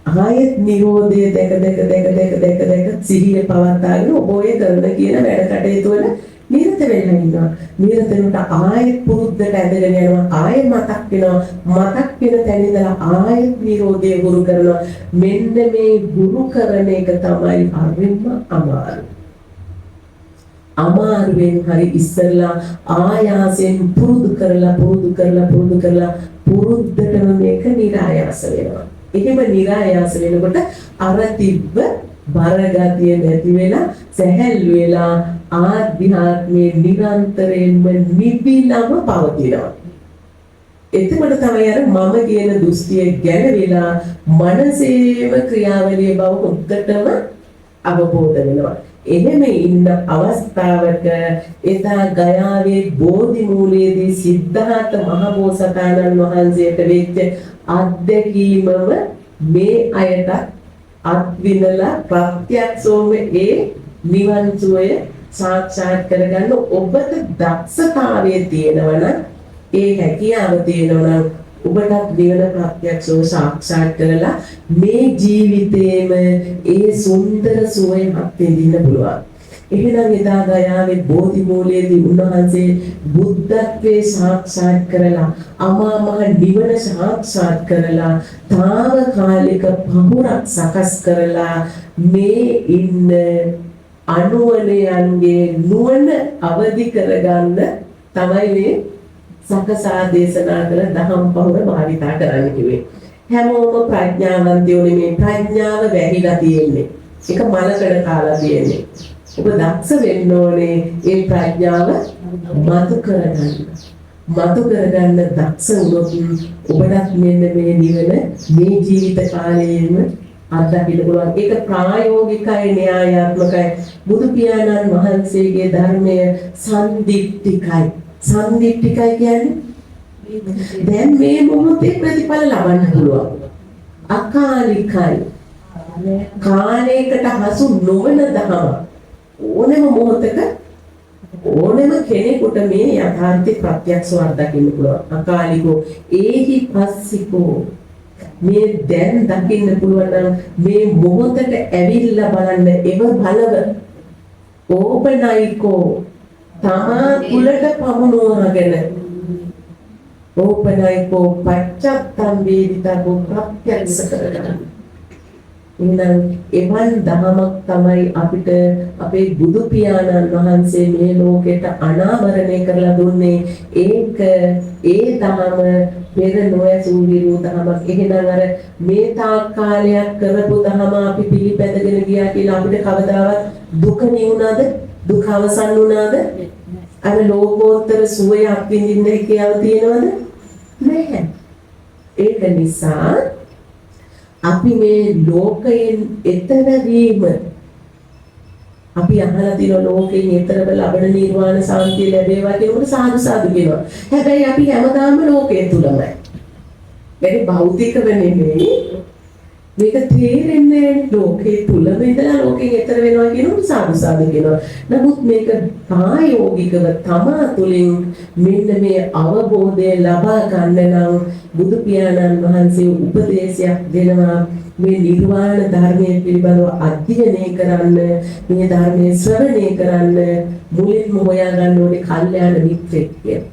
ආයෙත් නිරෝධය දැක දැක දැක දැක දැක දැක සිහිය පවත්වාගෙන ඔබ ඔය කරන කියන වැඩ කටයුතු වල නිරත වෙලා ඉන්නවා. නිරත වෙනකොට ආයෙත් පුරුද්දට ඇදගෙන යනවා. ආයෙත් මතක් වෙනවා. මතක් වෙන තැන ඉඳලා ආයෙත් නිරෝධය හුරු කරනවා. මෙන්න මේ හුරු කරන එක තමයි හරිම අමාරු. අමාරුවෙන් හරි ඉස්සෙල්ලා ආයාසයෙන් පුරුදු කරලා පුරුදු කරලා පුරුදු කරලා පුරුද්දටම මේක නිරායාස වෙනවා. එහෙම නිරායාස වෙනකොට අර තිබ්බ බර ගතිය නැති වෙලා සැහැල්ලු වෙලා ආධ්‍යාත්මයේ නිරන්තරයෙන්ම නිවිලම පවතිනවා. එතකොට තමයි අර මම කියන දෘෂ්ටිය ගැලවිලා මනසේම ක්‍රියාවලිය බව හොද්දටම අවබෝධ වෙනවා. එහෙම ඉන්න අවස්ථාවක එදා ගයාවේ බෝධි මූලයේදී සිද්ධාර්ථ මහබෝසතාණන් වහන්සේට වෙච්ච අත්දැකීමම මේ අයටත් අත්විඳලා ප්‍රත්‍යක්ෂවම ඒ නිවන් සුවය සාක්ෂාත් කරගන්න ඔබට දක්ෂතාවය තියෙනවා නම්, ඒ හැකියාව තියෙනවා නම්, ඔබටත් නිවන ප්‍රත්‍යක්ෂව සාක්ෂාත් කරලා මේ ජීවිතේම ඒ සුන්දර සුවය අත්විඳින්න පුළුවන්. එහෙනම් එදා ගයාවේ බෝධි මූලයේදී උන්වහන්සේ බුද්ධත්වයේ සාක්ෂාත් කරලා අමා මහ නිවන සාක්ෂාත් කරලා තාවකාලික පහුරක් සකස් කරලා මේ ඉන්න අනුවණයන්ගේ නුවණ අවදි කරගන්න තමයි මේ සකසා දේශනා කළ දහම් පහුර භාවිතා කරන්න කිව්වේ. හැමෝම ප්‍රඥාවන්තයෝ නෙමෙයි, ප්‍රඥාව වැහිලා තියෙන්නේ. ඒක මලකඩ කාලා තියෙන්නේ. ඔබ දක්ෂ වෙන්න ඕනේ ඒ ප්‍රඥාව මතු කරගන්න. මතු කරගන්න දක්ෂ වුණොත් ඔබටත් මෙන්න මේ නිවන මේ ජීවිත කාලයේම අත්දකින්න පුළුවන්. ඒක ප්‍රායෝගිකයි, න්‍යායාත්මකයි. බුදු පියාණන් වහන්සේගේ ධර්මය සන්දිට්ඨිකයි. සන්දිට්ඨිකයි කියන්නේ දැන් මේ මොහොතේ ප්‍රතිඵල ලබන්න පුළුවන්. අකාලිකයි. කාලයකට හසු නොවන දහම. ඕනෑම මොහොතක ඕනෑම කෙනෙකුට මේ යථාර්ථය ප්‍රත්‍යක්ෂව අත්දකින්න පුළුවන්. අකාලිකෝ ඒහි පස්සිකෝ, මේ දැන් දකින්න පුළුවන් නම් මේ මොහොතට ඇවිල්ලා බලන්න එව බලව. ඕපනයිකෝ, තමා තුලට පමුණුවාගෙන. ඕපනයිකෝ පච්චත්තං වේදිතබ්බෝ, ප්‍රත්‍යක්ෂ කරගන්න. එහෙනම් එවන් දහමක් තමයි අපිට අපේ බුදු පියාණන් වහන්සේ මේ ලෝකෙට අනාවරණය කරලා දුන්නේ. ඒක ඒ දහම පෙර නොඇසූ විරු දහමක්. එහෙනම් අර මේ තාක් කාලයක් කරපු දහම අපි පිළිපැදගෙන ගියා කියලා අපිට කවදාවත් දුක නිවුණාද? දුක අවසන් වුණාද? අර ලෝකෝත්තර සුවය අත්විඳින්න හැකියාව තියෙනවද? නැහැ. ඒක නිසා අපි මේ ලෝකයෙන් එතර වීම, අපි අහලා තියෙන ලෝකයෙන් එතරව ලබන නිර්වාණ සාන්තිය ලැබේවා කියනකොට සාදු සාදු කියනවා. හැබැයි අපි හැමදාම ලෝකයේ තුලමයි. වැඩි භෞතිකව නෙමෙයි. මේක තේරෙන්නේ ලෝකයේ තුලම ඉඳලා ලෝකයෙන් එතර වෙනවා කියනකොට සාදු සාදු කියනවා. නමුත් මේක ප්‍රායෝගිකව තමා තුළින් මෙන්න මේ අවබෝධය ලබා ගන්න නම් බුදු පියාණන් වහන්සේ උපදේශයක් දෙනවා. මේ නිර්වාණ ධර්මයේ පිළිබඳව අධ්‍යයනය කරන්න, මේ ධර්මයේ ශ්‍රවණය කරන්න මුලින්ම හොයාගන්න ඕනේ කල්යාණ මිත්‍රෙක් කියලා.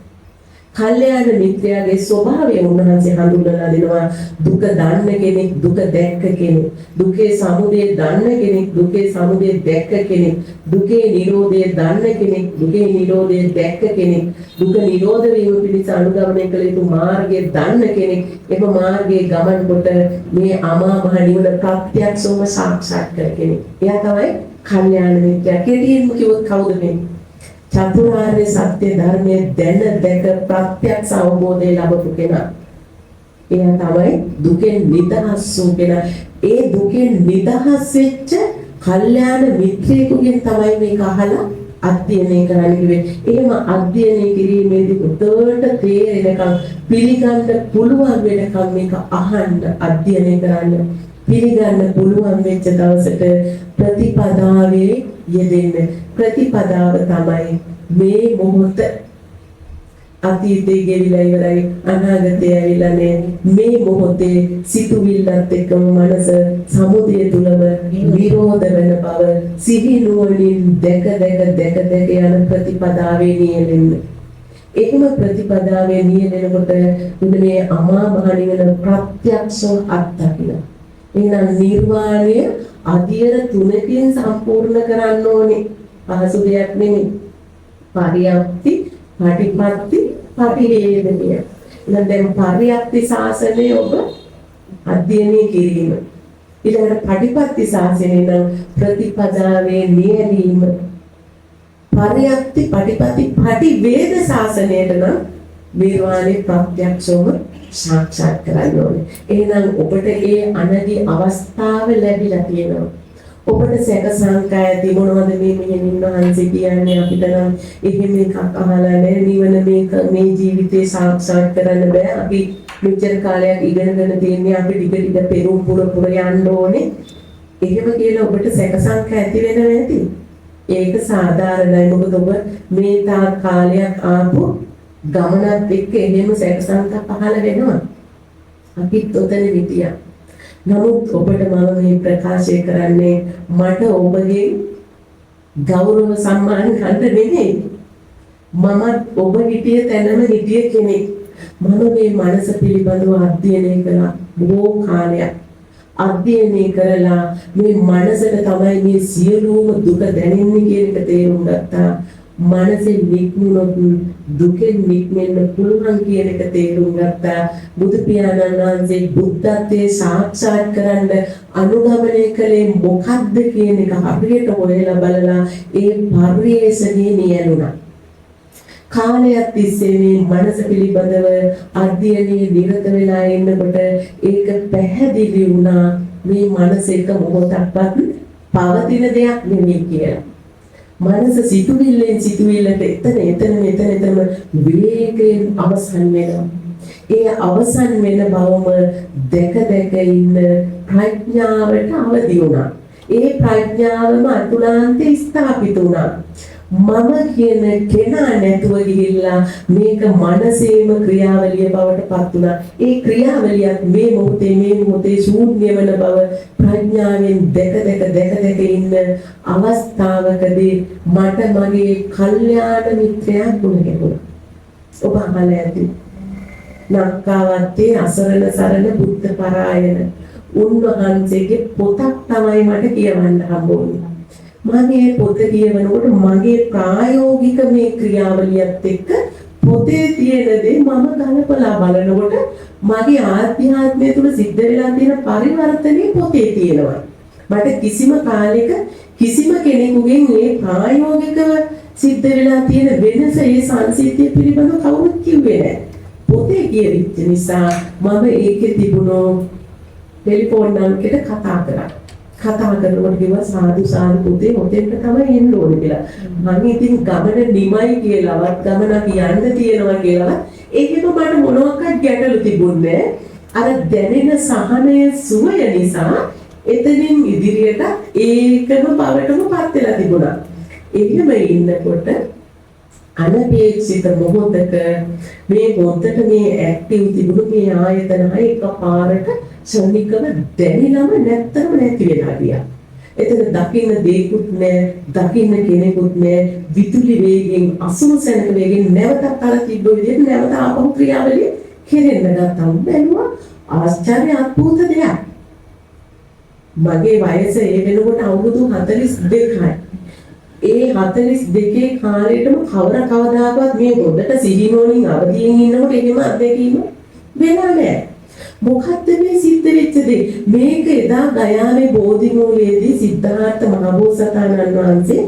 කල්යාණ මිත්‍රයාගේ ස්වභාවය උන්වහන්සේ හඳුන්වලා දෙනවා. දුක දන්න කෙනෙක්, දුක දැක්ක කෙනෙක්, දුකේ සමුදය දන්න කෙනෙක්, දුකේ සමුදය දැක්ක කෙනෙක්, දුකේ නිරෝධය දන්න කෙනෙක්, දුකේ නිරෝධය දැක්ක කෙනෙක්, දුක නිරෝධ වීම පිණිස අනුගමනය කළ යුතු මාර්ගය දන්න කෙනෙක්, එම මාර්ගයේ ගමන් කොට මේ අමා මහ නිවන ප්‍රත්‍යක්ෂවම සාක්ෂාත් කර කෙනෙක්. එයා තමයි කල්යාණ මිත්‍රයා. කෙටියෙන්ම කිව්වොත් කවුද මේ? චතුරාර්ය සත්‍ය ධර්මයේ දැන දැක ප්‍රත්‍යක්ෂ අවබෝධය ලැබපු කෙනා. එයා තමයි දුකෙන් නිදහස් වූ කෙනා. ඒ දුකෙන් නිදහස් වෙච්ච කල්යාණ මිත්‍රයෙකුගෙන් තමයි මේක අහලා අධ්‍යයනය කරන්න කිව්වේ. එහෙම අධ්‍යයනය කිරීමේදී හොඳට තේරෙනකම්, පිළිගන්න පුළුවන් වෙනකම් මේක අහන්න, අධ්‍යයනය කරන්න. පිළිගන්න පුළුවන් වෙච්ච දවසට ප්‍රතිපදාවේ යෙදෙන්න. ප්‍රතිපදාව තමයි මේ මොහොත. අතීතේ ගෙවිලා ඉවරයි, අනාගතේ ඇවිල්ලා නෑ. මේ මොහොතේ සිතුවිල්ලත් එක්කම මනස සමුදය තුලම නිරෝධ වෙන බව සිහි නුවණින් දැක දැක දැක දැක යන ප්‍රතිපදාවේ නියැලෙන්න. එහෙම ප්‍රතිපදාවේ නියැලෙනකොට මෙන්න මේ අමා මහ නිවන ප්‍රත්‍යක්ෂව අත්දකින්න. එහෙනම් නිර්වාණය අධියර තුනකින් සම්පූර්ණ කරන්න ඕනේ. පහසු දෙයක් නෙමෙයි. පරියප්ති, පටිපත්ති, පටිවේදනීය. එහෙනම් දැන් පරියප්ති ශාසනය ඔබ අධ්‍යයනය කිරීම. ඊළඟට පටිපත්ති ශාසනය නම් ප්‍රතිපදාවේ නියැලීම. පරියප්ති, පටිපත්ති, පටිවේද ශාසනයට නම් නිර්වාණය ප්‍රත්‍යක්ෂවම සාක්ෂාත් කරන්න ඕනේ. එහෙනම් ඔබට ඒ අනගි අවස්ථාව ලැබිලා තියෙනවා. ඔබට සැක සංකා ඇති මොනවද මේ මෙහෙණින් වහන්සේ කියන්නේ, අපිට නම් එහෙම එකක් අහලා නැහැ. නිවන මේක මේ ජීවිතේ සාක්ෂාත් කරන්න බෑ. අපි මෙච්චර කාලයක් ඉගෙනගෙන තියෙන්නේ, අපි ටික ටික පෙරුම් පුර පුර යන්න ඕනේ. එහෙම කියලා ඔබට සැක සංකා ඇති වෙනව ඇති. ඒක සාධාරණයි. මොකද ඔබ මේ තාක් කාලයක් ආපු ගමනත් එක්ක එහෙම සැක සංකා පහළ වෙනවා. අපිත් ඔතන හිටියා. නමුත් ඔබට මම මේ ප්‍රකාශය කරන්නේ මට ඔබගේ ගෞරව සම්මාන ගන්න නෙමෙයි. මමත් ඔබ හිටිය තැනම හිටිය කෙනෙක්. මම මේ මනස පිළිබඳව අධ්‍යයනය කළා බොහෝ කාලයක්. අධ්‍යයනය කරලා මේ මනසට තමයි මේ සියලුම දුක දැනෙන්නේ කියන එක තේරුම් ගත්තා. මනසෙන් නික්මුණොත් දුකෙන් නික්මෙන්න පුළුවන් කියන එක තේරුම් ගත්තා. බුදු පියාණන් වහන්සේ බුද්ධත්වයේ සාක්ෂාත් කරන්න අනුගමනය කළේ මොකද්ද කියන එක හරියට හොයලා බලලා ඒ පර්යේෂණේ නියැලුණා. කාලයක් තිස්සේ මේ මනස පිළිබඳව අධ්‍යයනයේ නිරත වෙලා ඉන්නකොට ඒක පැහැදිලි වුණා මේ මනස එක මොහොතක්වත් පවතින දෙයක් නෙමෙයි කියලා. මනස සිතුවිල්ලෙන් සිතුවිල්ලට එතන එතන එතන එතනම වේගයෙන් අවසන් වෙනවා. ඒ අවසන් වෙන බවම දැක දැක ඉන්න ප්‍රඥාවට අවදි වුණා. ඒ ප්‍රඥාවම අතුලාන්තේ ස්ථාපිත වුණා. මම කියන කෙනා නැතුව ගිහිල්ලා මේක මනසේම ක්‍රියාවලිය බවට පත් වුණා. ඒ ක්‍රියාවලියත් මේ මොහොතේ මේ මොහොතේ ශූන්‍ය වන බව ප්‍රඥාවෙන් දැක දැක දැක දැක ඉන්න අවස්ථාවකදී මට මගේ කල්යාණ මිත්‍රයා මුණ ගැහුණා. ඔබ අහලා ඇති. ලංකාවත්තේ අසරණ සරණ බුද්ධ පරායන උන්වහන්සේගේ පොතක් තමයි මට කියවන්න හම්බ වුණේ. මම මේ පොත කියවනකොට මගේ ප්‍රායෝගික මේ ක්‍රියාවලියත් එක්ක පොතේ තියෙන දේ මම ගලපලා බලනකොට මගේ ආධ්‍යාත්මය තුළ සිද්ධ වෙලා තියෙන පරිවර්තනය පොතේ තියෙනවා. මට කිසිම කාලෙක කිසිම කෙනෙකුගෙන් මේ ප්‍රායෝගිකව සිද්ධ වෙලා තියෙන වෙනස ඒ සංසිද්ධිය පිළිබඳව කවුරුත් කිව්වේ නෑ. පොතේ කියවිච්ච නිසා මම ඒකේ තිබුණු ටෙලිෆෝන් අංකෙට කතා කරා. කතා කරනකොට කිව්වා සාදු සාදු පුතේ හොතෙන්ට තමයි එන්න ඕනේ කියලා. මං ඉතින් ගමන නිමයි කියලාවත් ගමනක් යන්න තියෙනවා කියලාවත් එහෙම මට මොනවාක්වත් ගැටලු තිබුණේ නෑ. අර දැනෙන සහනය සුවය නිසා එතනින් ඉදිරියට ඒකම බවටම පත් වෙලා තිබුණා. එහෙම ඉන්නකොට අනපේක්ෂිත මොහොතක මේ හොඳට මේ ඇක්ටිව් තිබුණු මේ ආයතන හය එකපාරට ක්ෂණිකව දැනිලම නැත්තම නැති වෙලා ගියා. එතන දකින්න දෙයක්වත් නෑ, දකින්න කෙනෙකුත් නෑ. විදුලි වේගයෙන් අසුණු සැනක වේගයෙන් නැවතත් අර තිබ්බ විදිහට නැවත ආපහු ක්‍රියාවලිය කෙරෙන්න ගත්තා. බැලුවා ආශ්චර්ය අద్భుත දෙයක්. මගේ වයස ඒ වෙනකොට අවුරුදු 42යි. ඒ 42 කාලෙටම කවර කවදාකවත් මේ හොඳට සිහිනුවණින් අවදියෙන් ඉන්නකොට එහෙම අත්දැකීම වෙලා නෑ. මොකද්ද මේ සිද්ධ වෙච්ච දේ? මේක එදා ගයාවේ බෝධි මූලයේදී සිද්ධාර්ථ මහබෝසතාණන් වහන්සේ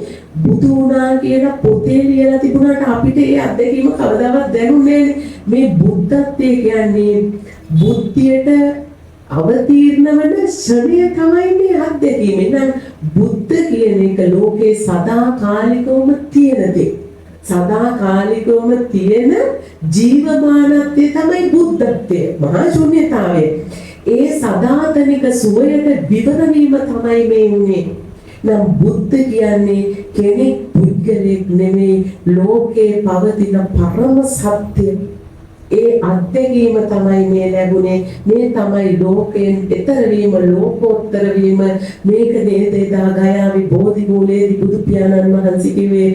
බුදු වුණා කියලා පොතේ ලියලා තිබුණාට අපිට ඒ අත්දැකීම කවදාවත් දැනුන්නේ නෑනේ. මේ බුද්ධත්වයේ කියන්නේ බුද්ධියට අවතීර්ණ වන ක්ෂණය තමයි මේ අත්දැකීම. එහෙනම් බුද්ධ කියන එක ලෝකේ සදාකාලිකවම තියෙන දේ. සදාකාලිකවම තියෙන ජීවමානත්වය තමයි බුද්ධත්වය. මහා ශූන්‍යතාවය. ඒ සදාතනික සුවයට විවර වීම තමයි මේ උනේ. නම් බුද්ධ කියන්නේ කෙනෙක් පුද්ගලයෙක් නෙමෙයි, ලෝකේ පවතින පරම සත්‍ය. ඒ අත්දැකීම තමයි මේ ලැබුණේ. මේ තමයි ලෝකයෙන් එතර වීම, ලෝකෝත්තර වීම. මේක නේද එදා ගයාවේ බෝධි මූලයේදී බුදු පියාණන් වහන්සේ කිව්වේ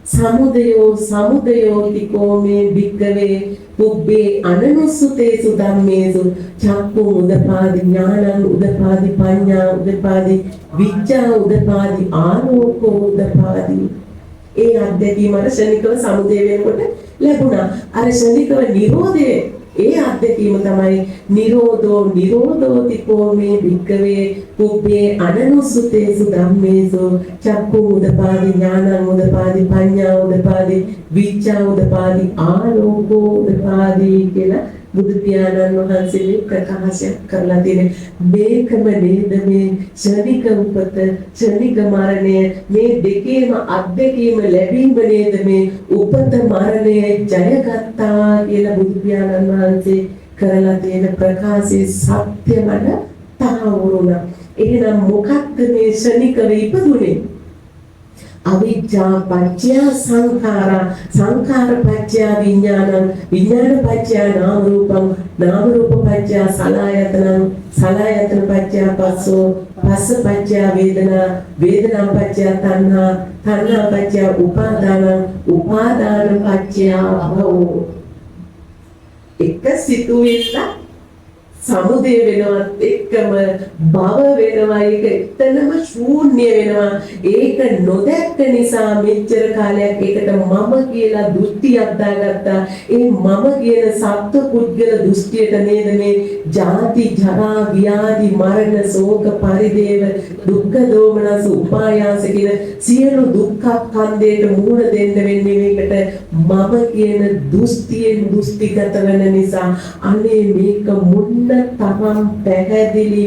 සමුදයෝ සමුදයෝතිකෝ මේ භික්කවේ පුබ්බේ අනනුස්සතේසු ධම්මේසු චක්ඛු උදපාදි ඥානං උදපාදි පඤ්ඤා උදපාදි විච්ඡා උදපාදි ආලෝකෝ උදපාදි. ඒ අත්දැකීම අර ක්ෂණිකව සමුදය වෙනකොට ලැබුණා. අර ක්ෂණිකව නිරෝධය, ඒ අත්දැකීම තමයි නිරෝධෝ නිරෝධෝතිකෝ මේ භික්කවේ පුබ්බේ අනනුස්සතේසු ධම්මේසු චක්ඛු උදපාදි ඥානං උදපාදි පඤ්ඤා උදපාදි විච්ඡා උදපාදි ආලෝකෝ උදපාදි කියලා බුදු පියාණන් වහන්සේ මේ ප්‍රකාශයක් කරලා තියෙන්නේ. මේකම නේද මේ ක්ෂණික උපත ක්ෂණික මරණය, මේ දෙකේම අත්දැකීම ලැබීම නේද මේ උපත මරණය ජයගත්තා කියලා බුදු පියාණන් වහන්සේ කරලා තියෙන ප්‍රකාශයේ සත්‍ය මට තහවුරු වුණා. එහෙනම් මොකක්ද මේ ක්ෂණිකව ඉපදුනේ? අවිජ්ජා පත්‍ය සංඛාරා, සංඛාර පත්‍ය විඥානං, විඥාන පත්‍ය නාම රූපං, නාම රූප පත්‍ය සලආයතනං, සලආයතන පත්‍ය පස්සෝ, පස්ස පත්‍ය වේදනා, වේදනා පත්‍ය තණ්හා, තණ්හා පත්‍ය උපාදානං, උපාදාන පත්‍ය භවෝ. එක සිතුවිල්ල සමුදය වෙනවත් එක්කම භව වෙනවා. ඒක එතනම ශූන්‍ය වෙනවා. ඒක නොදැක්ක නිසා මෙච්චර කාලයක් ඒකට මම කියලා දෘෂ්ටියක් දාගත්තා. ඒ මම කියන සත්ව පුද්ගල දෘෂ්ටියට නේද මේ ජාති ජරා ව්‍යාධි මරණ ශෝක පරිදේව දුක්ඛ දෝමනස උපායාස කියන සියලු දුක්ඛ කන්දයට මුහුණ දෙන්න වෙන්නේ මේකට මම කියන දෘෂ්ටියෙන් දෘෂ්ටිගත වෙන නිසා. අනේ මේක මුන්න තරම් පැහැදිලි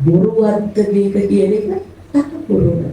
බොරුවක්ද මේක කියන එක තකපුරුණ.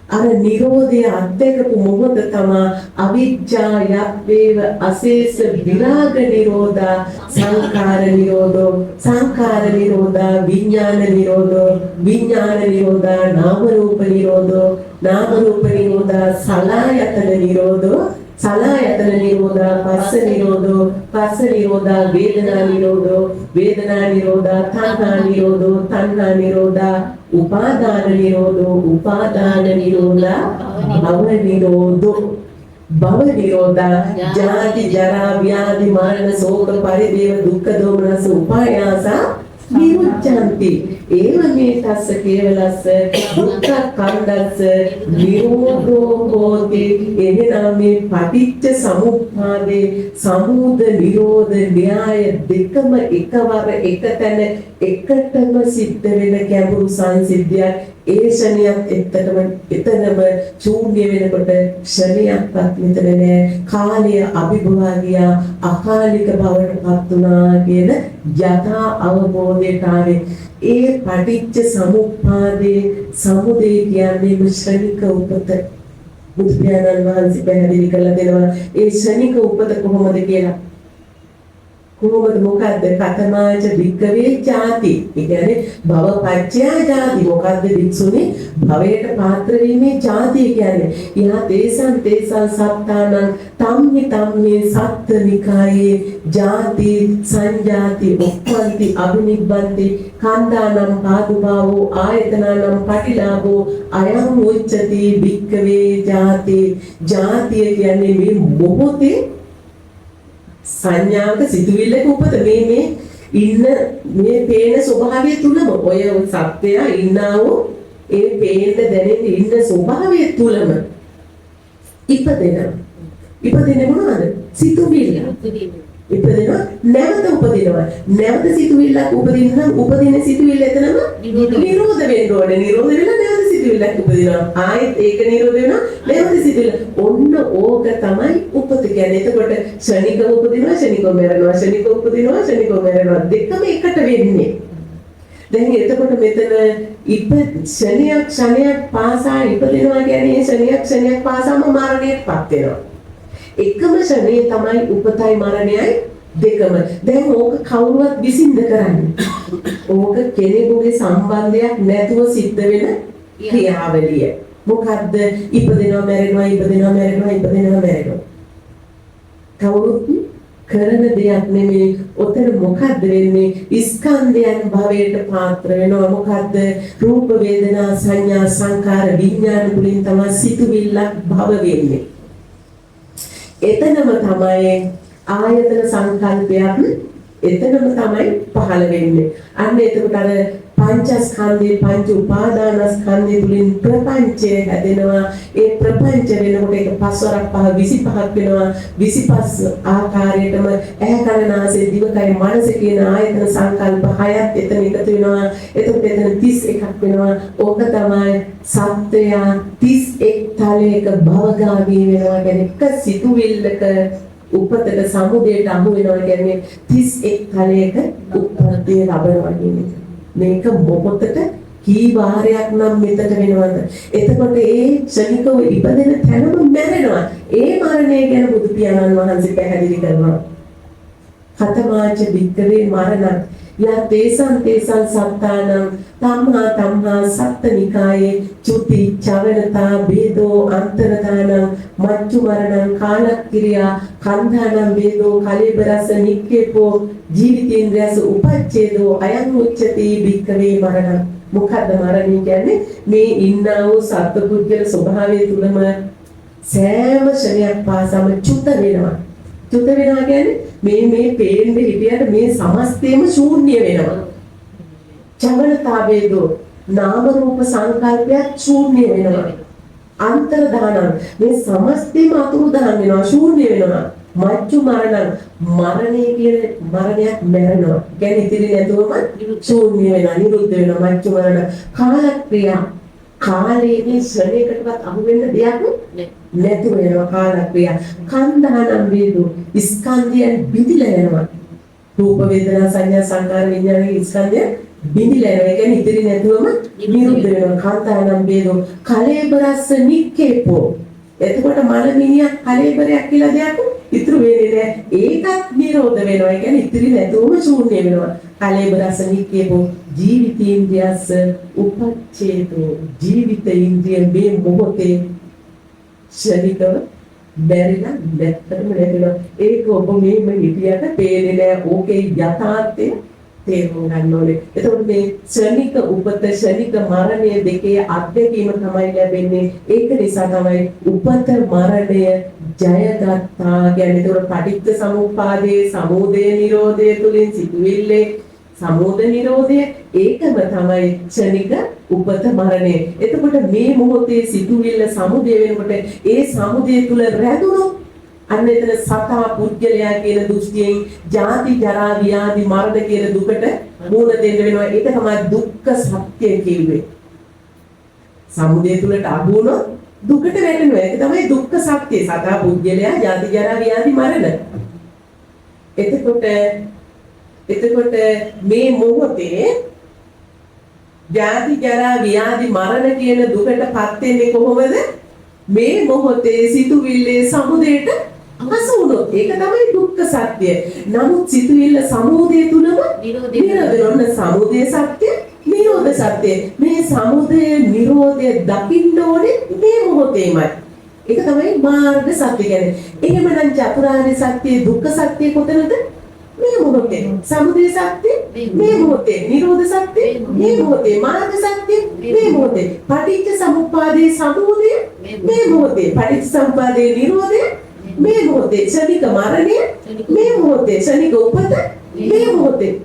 අර නිරෝධය අත්දැකපු මොහොත තමා අවිජ්ජා යත්වේව අශේෂ විරාග නිරෝධා සංඛාර නිරෝධෝ, සංඛාර නිරෝධා විඥාන නිරෝධෝ, විඥාන නිරෝධා නාම රූප නිරෝධෝ, නාම රූප නිරෝධා සලආයතන නිරෝධෝ, සලආයතන නිරෝධා පස්ස නිරෝධෝ, පස්ස නිරෝධා වේදනා නිරෝධෝ, වේදනා නිරෝධා තණ්හා නිරෝධෝ, තණ්හා නිරෝධා උපාදාන නිරෝධෝ, උපාදාන නිරෝධා භව නිරෝධෝ, භව නිරෝධා ජාති ජරා ව්‍යාධි මරණ ශෝක පරිදේව දුක්ඛ දෝමනස උපායාස නිරුච්ඡanti. ඒව මේ තස්ස කේවලස්ස දුක්ඛ කන්දස්ස නිරෝධෝ හෝති. එහෙනම් මේ පටිච්ච සමුප්පාදේ සමුද නිරෝධ න්‍යාය දෙකම එකවර එකතැන එකටම සිද්ධ වෙන ගැඹුරු සංසිද්ධියක්. ඒ ක්ෂණියත් එතනම ශූන්‍ය වෙනකොට ක්ෂණියක්වත් මෙතන නෑ. කාලය අභිභවා ගියා, අකාලික බවට පත් වුණා කියන යථා අවබෝධයට ආවේ. ඒ පටිච්ච සමුප්පාදේ සමුදය කියන්නේ ක්ෂණික උපත. බුදු පියාණන් වහන්සේ පැහැදිලි කරලා දෙනවා ඒ ක්ෂණික උපත කොහොමද කියලා. කොහොමද මොකද්ද? කතමාච භික්කවේ ජාති. ඒ කියන්නේ භව පච්චයා ජාති. මොකද්ද භික්ෂුනි භවයට පාත්‍ර වීමේ ජාතිය කියන්නේ? යා තේසං තේසං සත්තානං තම්හි තම්හි සත්තනිකායේ ජාති සංජාති උප්පන්ති අබිනිබ්බන්ති කන්දානම් පාදුභාවෝ ආයතනානම් පටිලාභෝ අයං උච්චති භික්කවේ ජාති. ජාතිය කියන්නේ මේ මොහොතේ සංඥාවක සිතුවිල්ලක උපත. මේ මේ ඉන්න මේ පේන ස්වභාවය තුලම ඔය සත්‍යය ඉන්නා වූ ඒ පේන්න දැනෙන්න ඉන්න ස්වභාවය තුලම ඉපදෙනවා. ඉපදෙන්නේ මොනවද? සිතුවිල්ල. ඉපදෙනවා, නැවත උපදිනවා. නැවත සිතුවිල්ලක් උපදින්න නම් උපදින සිතුවිල්ල එතනම නිරෝධ වෙන්න ඕනේ. නිරෝධ වෙලා නැවත සිතුවිල්ලක් උපදිනවා. ආයෙත් ඒක නිරෝධ වෙනවා, නැවත සිතුවිල්ල. ඔන්න ඕක තමයි උපත කියන්නේ. එතකොට ක්ෂණිකව උපදිනවා, ක්ෂණිකව මැරෙනවා, ක්ෂණිකව උපදිනවා, ක්ෂණිකව මැරෙනවා. දෙකම එකට වෙන්නේ. දැන් එතකොට මෙතන ක්ෂණයක් ක්ෂණයක් පාසා ඉපදිනවා කියන්නේ ක්ෂණයක් ක්ෂණයක් පාසාම මරණයටපත් වෙනවා. එකම ක්ෂණය තමයි උපතයි මරණයයි දෙකම. දැන් ඕක කවුරුවත් විසින්ද කරන්නේ? ඕක කෙනෙකුගේ සම්බන්ධයක් නැතුව සිද්ධ වෙන ක්‍රියාවලිය. මොකද්ද? ඉපදෙනවා මැරෙනවා, ඉපදෙනවා මැරෙනවා, ඉපදෙනවා මැරෙනවා. කවුරුත් කරන දෙයක් නෙමෙයි. ඔතන මොකද්ද වෙන්නේ? ස්කන්ධයන් භවයට පාත්‍ර වෙනවා. මොකද්ද? රූප වේදනා සංඥා සංකාර විඥාන තුලින් තමයි සිතුවිල්ලක් භව වෙන්නේ. එතනම තමයි ආයතන සංකල්පයක් එතනම තමයි පහළ වෙන්නේ. අන්න එතකොට අර පංචස්කන්ධේ පංච උපාදානස්කන්ධය තුලින් ප්‍රපංචය හැදෙනවා. ඒ ප්‍රපංච වෙනකොට ඒක පස්වරක් පහ 25ක් වෙනවා. 25 ආකාරයටම ඇහැ කන නාසය දිවකය මනස කියන ආයතන සංකල්ප හයත් එතන එකතු වෙනවා. එතකොට එතන 31ක් වෙනවා. ඕක තමයි සත්‍යය 31 තලයක භවගාමී වෙනවා කියන්නේ එක සිතුවිල්ලක උපතක සමුදයට අහු වෙනවා කියන්නේ 31 තලයක උත්පත්තිය ලබනවා කියන එක. මේක මොහොතට කී වාරයක් නම් මෙතට වෙනවද? එතකොට ඒ ක්ෂණිකව ඉපදෙන තැනම මැරෙනවා. ඒ මරණය ගැන බුදු පියාණන් වහන්සේ පැහැදිලි කරනවා. කතමාච භික්කවේ මරණං. යා තේසං තේසං සත්තානං තම්හා තම්හා සත්තනිකායේ චුති චවනතා බේදෝ අන්තරදානං මච්චු මරණං කාලක්‍රියා කන්ධානං බේදෝ කලේබරස නික්කේපෝ ජීවිතේන්ද්‍රයස උපච්ඡේදෝ අයං උච්චති භික්ඛවේ මරණං. මොකද්ද මරණය කියන්නේ? මේ ඉන්නා වූ සත්පුද්ගල ස්වභාවය තුලම සෑම ක්ෂණයක් පාසාම චුත වෙනවා. චුත වෙනවා කියන්නේ මේ මේ පේන්න හිටියට මේ සමස්තයම ශූන්‍ය වෙනවා. චවනතාවේදෝ නාම රූප සංකල්පයක් ශූන්‍ය වෙනවා. අන්තර්දානං මේ සමස්තයම අතුරුදහන් වෙනවා, ශූන්‍ය වෙනවා. මච්චු මරණං මරණය කියන මරණයක් මැරෙනවා. කියන්නේ ඉතිරි නැතුවම ශූන්‍ය වෙනවා, නිරුද්ධ වෙනවා. මච්චු මරණ කාලක්‍රියා කාලයේ ක්ෂණයකටවත් අහු වෙන්න දෙයක් නැතුව වෙනවා. කාලක්‍රියා කන්දානම් වේදෝ ස්කන්ධයන් බිඳිලා යනවා. රූප වේදනා සංඥා සංකාර විඥාන ස්කන්ධය බිඳිලා යනවා. ඒ කියන්නේ ඉතිරි නැතුවම නිරුද්ධ වෙනවා. කන්දානම් වේදෝ කලේබරස්ස නික්කේපෝ. එතකොට මලමිනියක් කලේබරයක් කියලා දෙයක් ඉතුරු වෙන්නේ නැහැ. ඒකත් නිරෝධ වෙනවා. ඒ කියන්නේ ඉතිරි නැතුවම ශූන්‍ය වෙනවා. කලේබරස්ස නික්කේපෝ ජීවිතේන්ද්‍රියස්ස උපච්ඡේදෝ. ජීවිතේන්ද්‍රිය මේ මොහොතේ ක්ෂණිකව බැරිලා නැත්තටම නැතිනවා. ඒක ඔබ මේම හිටියට පේන්නේ නෑ. ඕකේ යථාර්ථය තේරුම් ගන්න ඕනේ. එතකොට මේ ක්ෂණික උපත ක්ෂණික මරණය දෙකේ අත්දැකීම තමයි ලැබෙන්නේ. ඒක නිසා තමයි උපත මරණය ජයගත්තා කියන්නේ. එතකොට පටිච්ච සමුප්පාදයේ සමුදය නිරෝධය තුලින් සිතුවිල්ලේ සමුදය නිරෝධය ඒකම තමයි ක්ෂණික උපත මරණය. එතකොට මේ මොහොතේ සිතුවිල්ල සමුදය වෙනකොට ඒ සමුදය තුල රැඳුණොත් අන්න එතන සතා පුජ්‍යලයා කියන දෘෂ්ටියෙන් ජාති ජරා ව්‍යාධි මරණ කියන දුකට මූණ දෙන්න වෙනවා. ඒක තමයි දුක්ඛ සත්‍ය කිව්වේ. සමුදය තුලට අහු වුණොත් දුකට වැටෙනවා. ඒක තමයි දුක්ඛ සත්‍ය. සතා පුජ්‍යලයා ජාති ජරා ව්‍යාධි මරණ. එතකොට මේ මොහොතේ ජාති ජරා ව්‍යාධි මරණ කියන දුකටපත් වෙන්නේ කොහොමද? මේ මොහොතේ සිතුවිල්ලේ සමුදයට අහස වුණොත් ඒක තමයි දුක්ඛ සත්‍ය. නමුත් සිතුවිල්ල සමුදය තුලම නිරෝධ වෙන සමුදය සත්‍ය, නිරෝධ සත්‍ය. මේ සමුදය නිරෝධය දකින්න ඕනේ මේ මොහොතේමයි. ඒක තමයි මාර්ග සත්‍ය කියන්නේ. එහෙමනම් චතුරාර්ය සත්‍ය දුක්ඛ සත්‍ය කොතනද? මේ මොහොතේ. සමුදය සත්‍ය මේ මොහොතේ, නිරෝධ සත්‍ය මේ මොහොතේ, මාර්ග සත්‍ය මේ මොහොතේ, පටිච්ච සමුප්පාදයේ සමුදය මේ මොහොතේ, පටිච්ච සමුප්පාදයේ නිරෝධය මේ මොහොතේ, ක්ෂණික මරණය මේ මොහොතේ, ක්ෂණික උපත මේ මොහොතේ.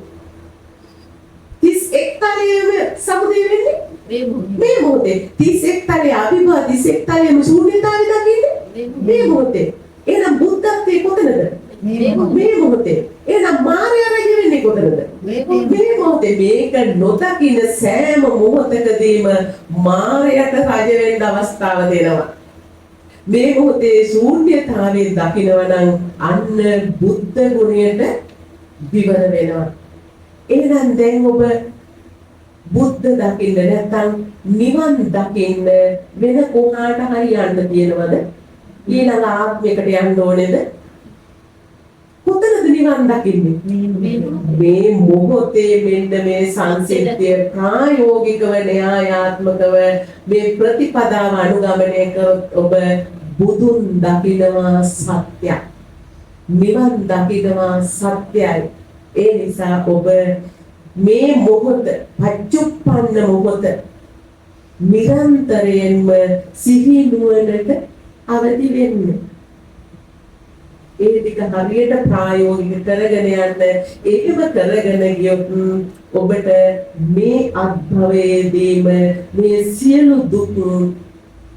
31 තලයේම සමුදය වෙන්නේ මේ මොහොතේ. 31 තලයේ අභිභව 31 තලයේම ශූන්‍යතාවය දකින්නේ මේ මොහොතේ. එහෙනම් බුද්ධත්වයේ කොතනද? මේ මොහොතේ. එහෙනම් මායя රජ වෙන්නේ කොතනද? මේ මොහොතේ. මේක නොදකින සෑම මොහොතකදීම මායයට රජ වෙන්න අවස්ථාව දෙනවා. මේ මොහොතේ ශූන්‍යතාවය දකිනවා නම් අන්න බුද්ධ ගුණයට විවර වෙනවා. එහෙනම් දැන් ඔබ බුද්ධ දකින්න නැත්නම් නිවන් දකින්න වෙන කොහාට හරි යන්න තියෙනවද? ඊළඟ ආත්මයකට යන්න ඕනේද? කොතනද නිවන් දකින්නේ? මේ මොහොතේ මෙන්න මේ සංසිද්ධිය ප්‍රායෝගිකව න්‍යායාත්මකව මේ ප්‍රතිපදාව අනුගමනය කරොත් ඔබ බුදුන් දකිනවා සත්‍යයි. නිවන් දකිනවා සත්‍යයි. ඒ නිසා ඔබ මේ මොහොත පච්චුප්පන්න මොහොත නිරන්තරයෙන්ම සිහි නුවණට අවදි වෙන්න. ඒ ටික හරියට ප්‍රායෝගික කරගෙන යන්න. එහෙම කරගෙන ගියොත් ඔබට මේ අත්භවයේදීම මේ සියලු දුක්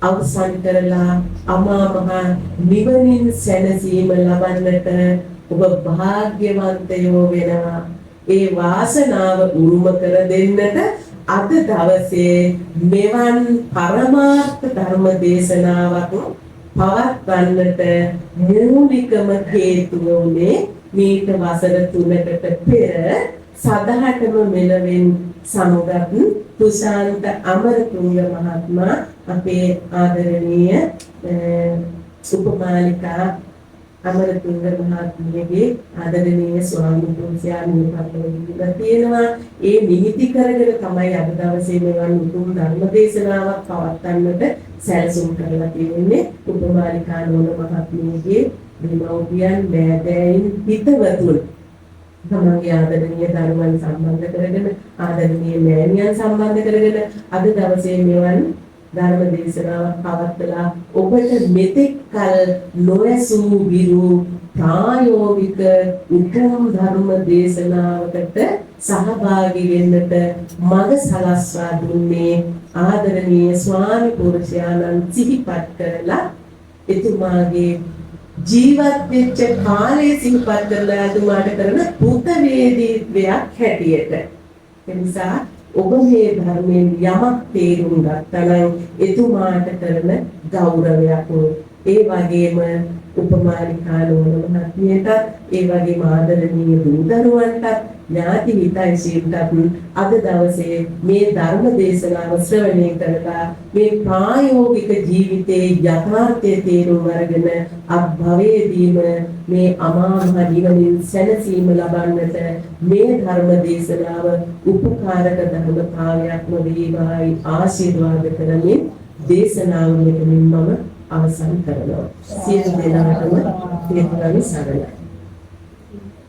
අවසන් කරලා අමා මහ නිවනින් සැනසීම ලබන්නට ඔබ භාග්‍යවන්තයෝ වෙනවා. ඒ වාසනාව උරුම කර දෙන්නට අද දවසේ මෙවන් පරමාර්ථ ධර්ම දේශනාවක් පවත්වන්නට මූලිකම හේතුව වුණේ මීට වසර 3කට පෙර සදහටම මෙලෙවින් සමුගත් තුෂාන්ත අමරතුංග මහත්මයා අපේ ආදරණීය උපමාලිකා අමරතුංග මහත්මියගේ ආදරණීය ස්වාමි පුරුෂයා මිය පරලොව ගිහිලා තියෙනවා. ඒ නිමිති කරගෙන තමයි අද දවසේ මෙවන් උතුම් ධර්ම දේශනාවක් පවත්වන්නට සැලසුම් කරලා තියෙන්නේ. උපමාලිකා නෝන මහත්මියගේ දෙමව්පියන්, නෑදෑයින්, හිතවතුන් තමන්ගේ ආදරණීය දරුවන් සම්බන්ධ කරගෙන, ආදරණීය මෑණියන් සම්බන්ධ කරගෙන අද දවසේ මෙවන් ධර්ම දේශනාවක් පවත්වලා ඔබට මෙතෙක් කල නොඇසූ විරු ප්‍රායෝගික උතුම් ධර්ම දේශනාවකට සහභාගී වෙන්නට මඟ සලස්වා දුන්නේ ආදරණීය ස්වාමි පුරුෂයාණන් සිහිපත් කරලා, එතුමාගේ ජීවත් වෙච්ච කාලය සිහිපත් කරලා එතුමාට කරන කෘතවේදීත්වයක් හැටියට. ඒ නිසා ඔබ මේ ධර්මයෙන් යමක් තේරුම් ගත්තා නම් එතුමාට කරන ගෞරවයක්. ඒ වගේම උපමාලිකා නෝන මහත්මියටත්, ඒ වගේම ආදරණීය දූ දරුවන්ටත්, ඥාති හිතයිසීන්ටත් අද දවසේ මේ ධර්ම දේශනාව ශ්‍රවණය කරලා මේ ප්‍රායෝගික ජීවිතයේ යථාර්ථය තේරුම් අරගෙන අත්භවයේදීම මේ අමා මහ නිවනින් සැනසීම ලබන්නට මේ ධර්ම දේශනාව උපකාරක ධර්මතාවයක්ම වේවායි ආශිර්වාද කරමින් දේශනාව මෙතනින් මම අවසන් කරනවා. සියලු දෙනාටම තෙරුවන් සරණයි.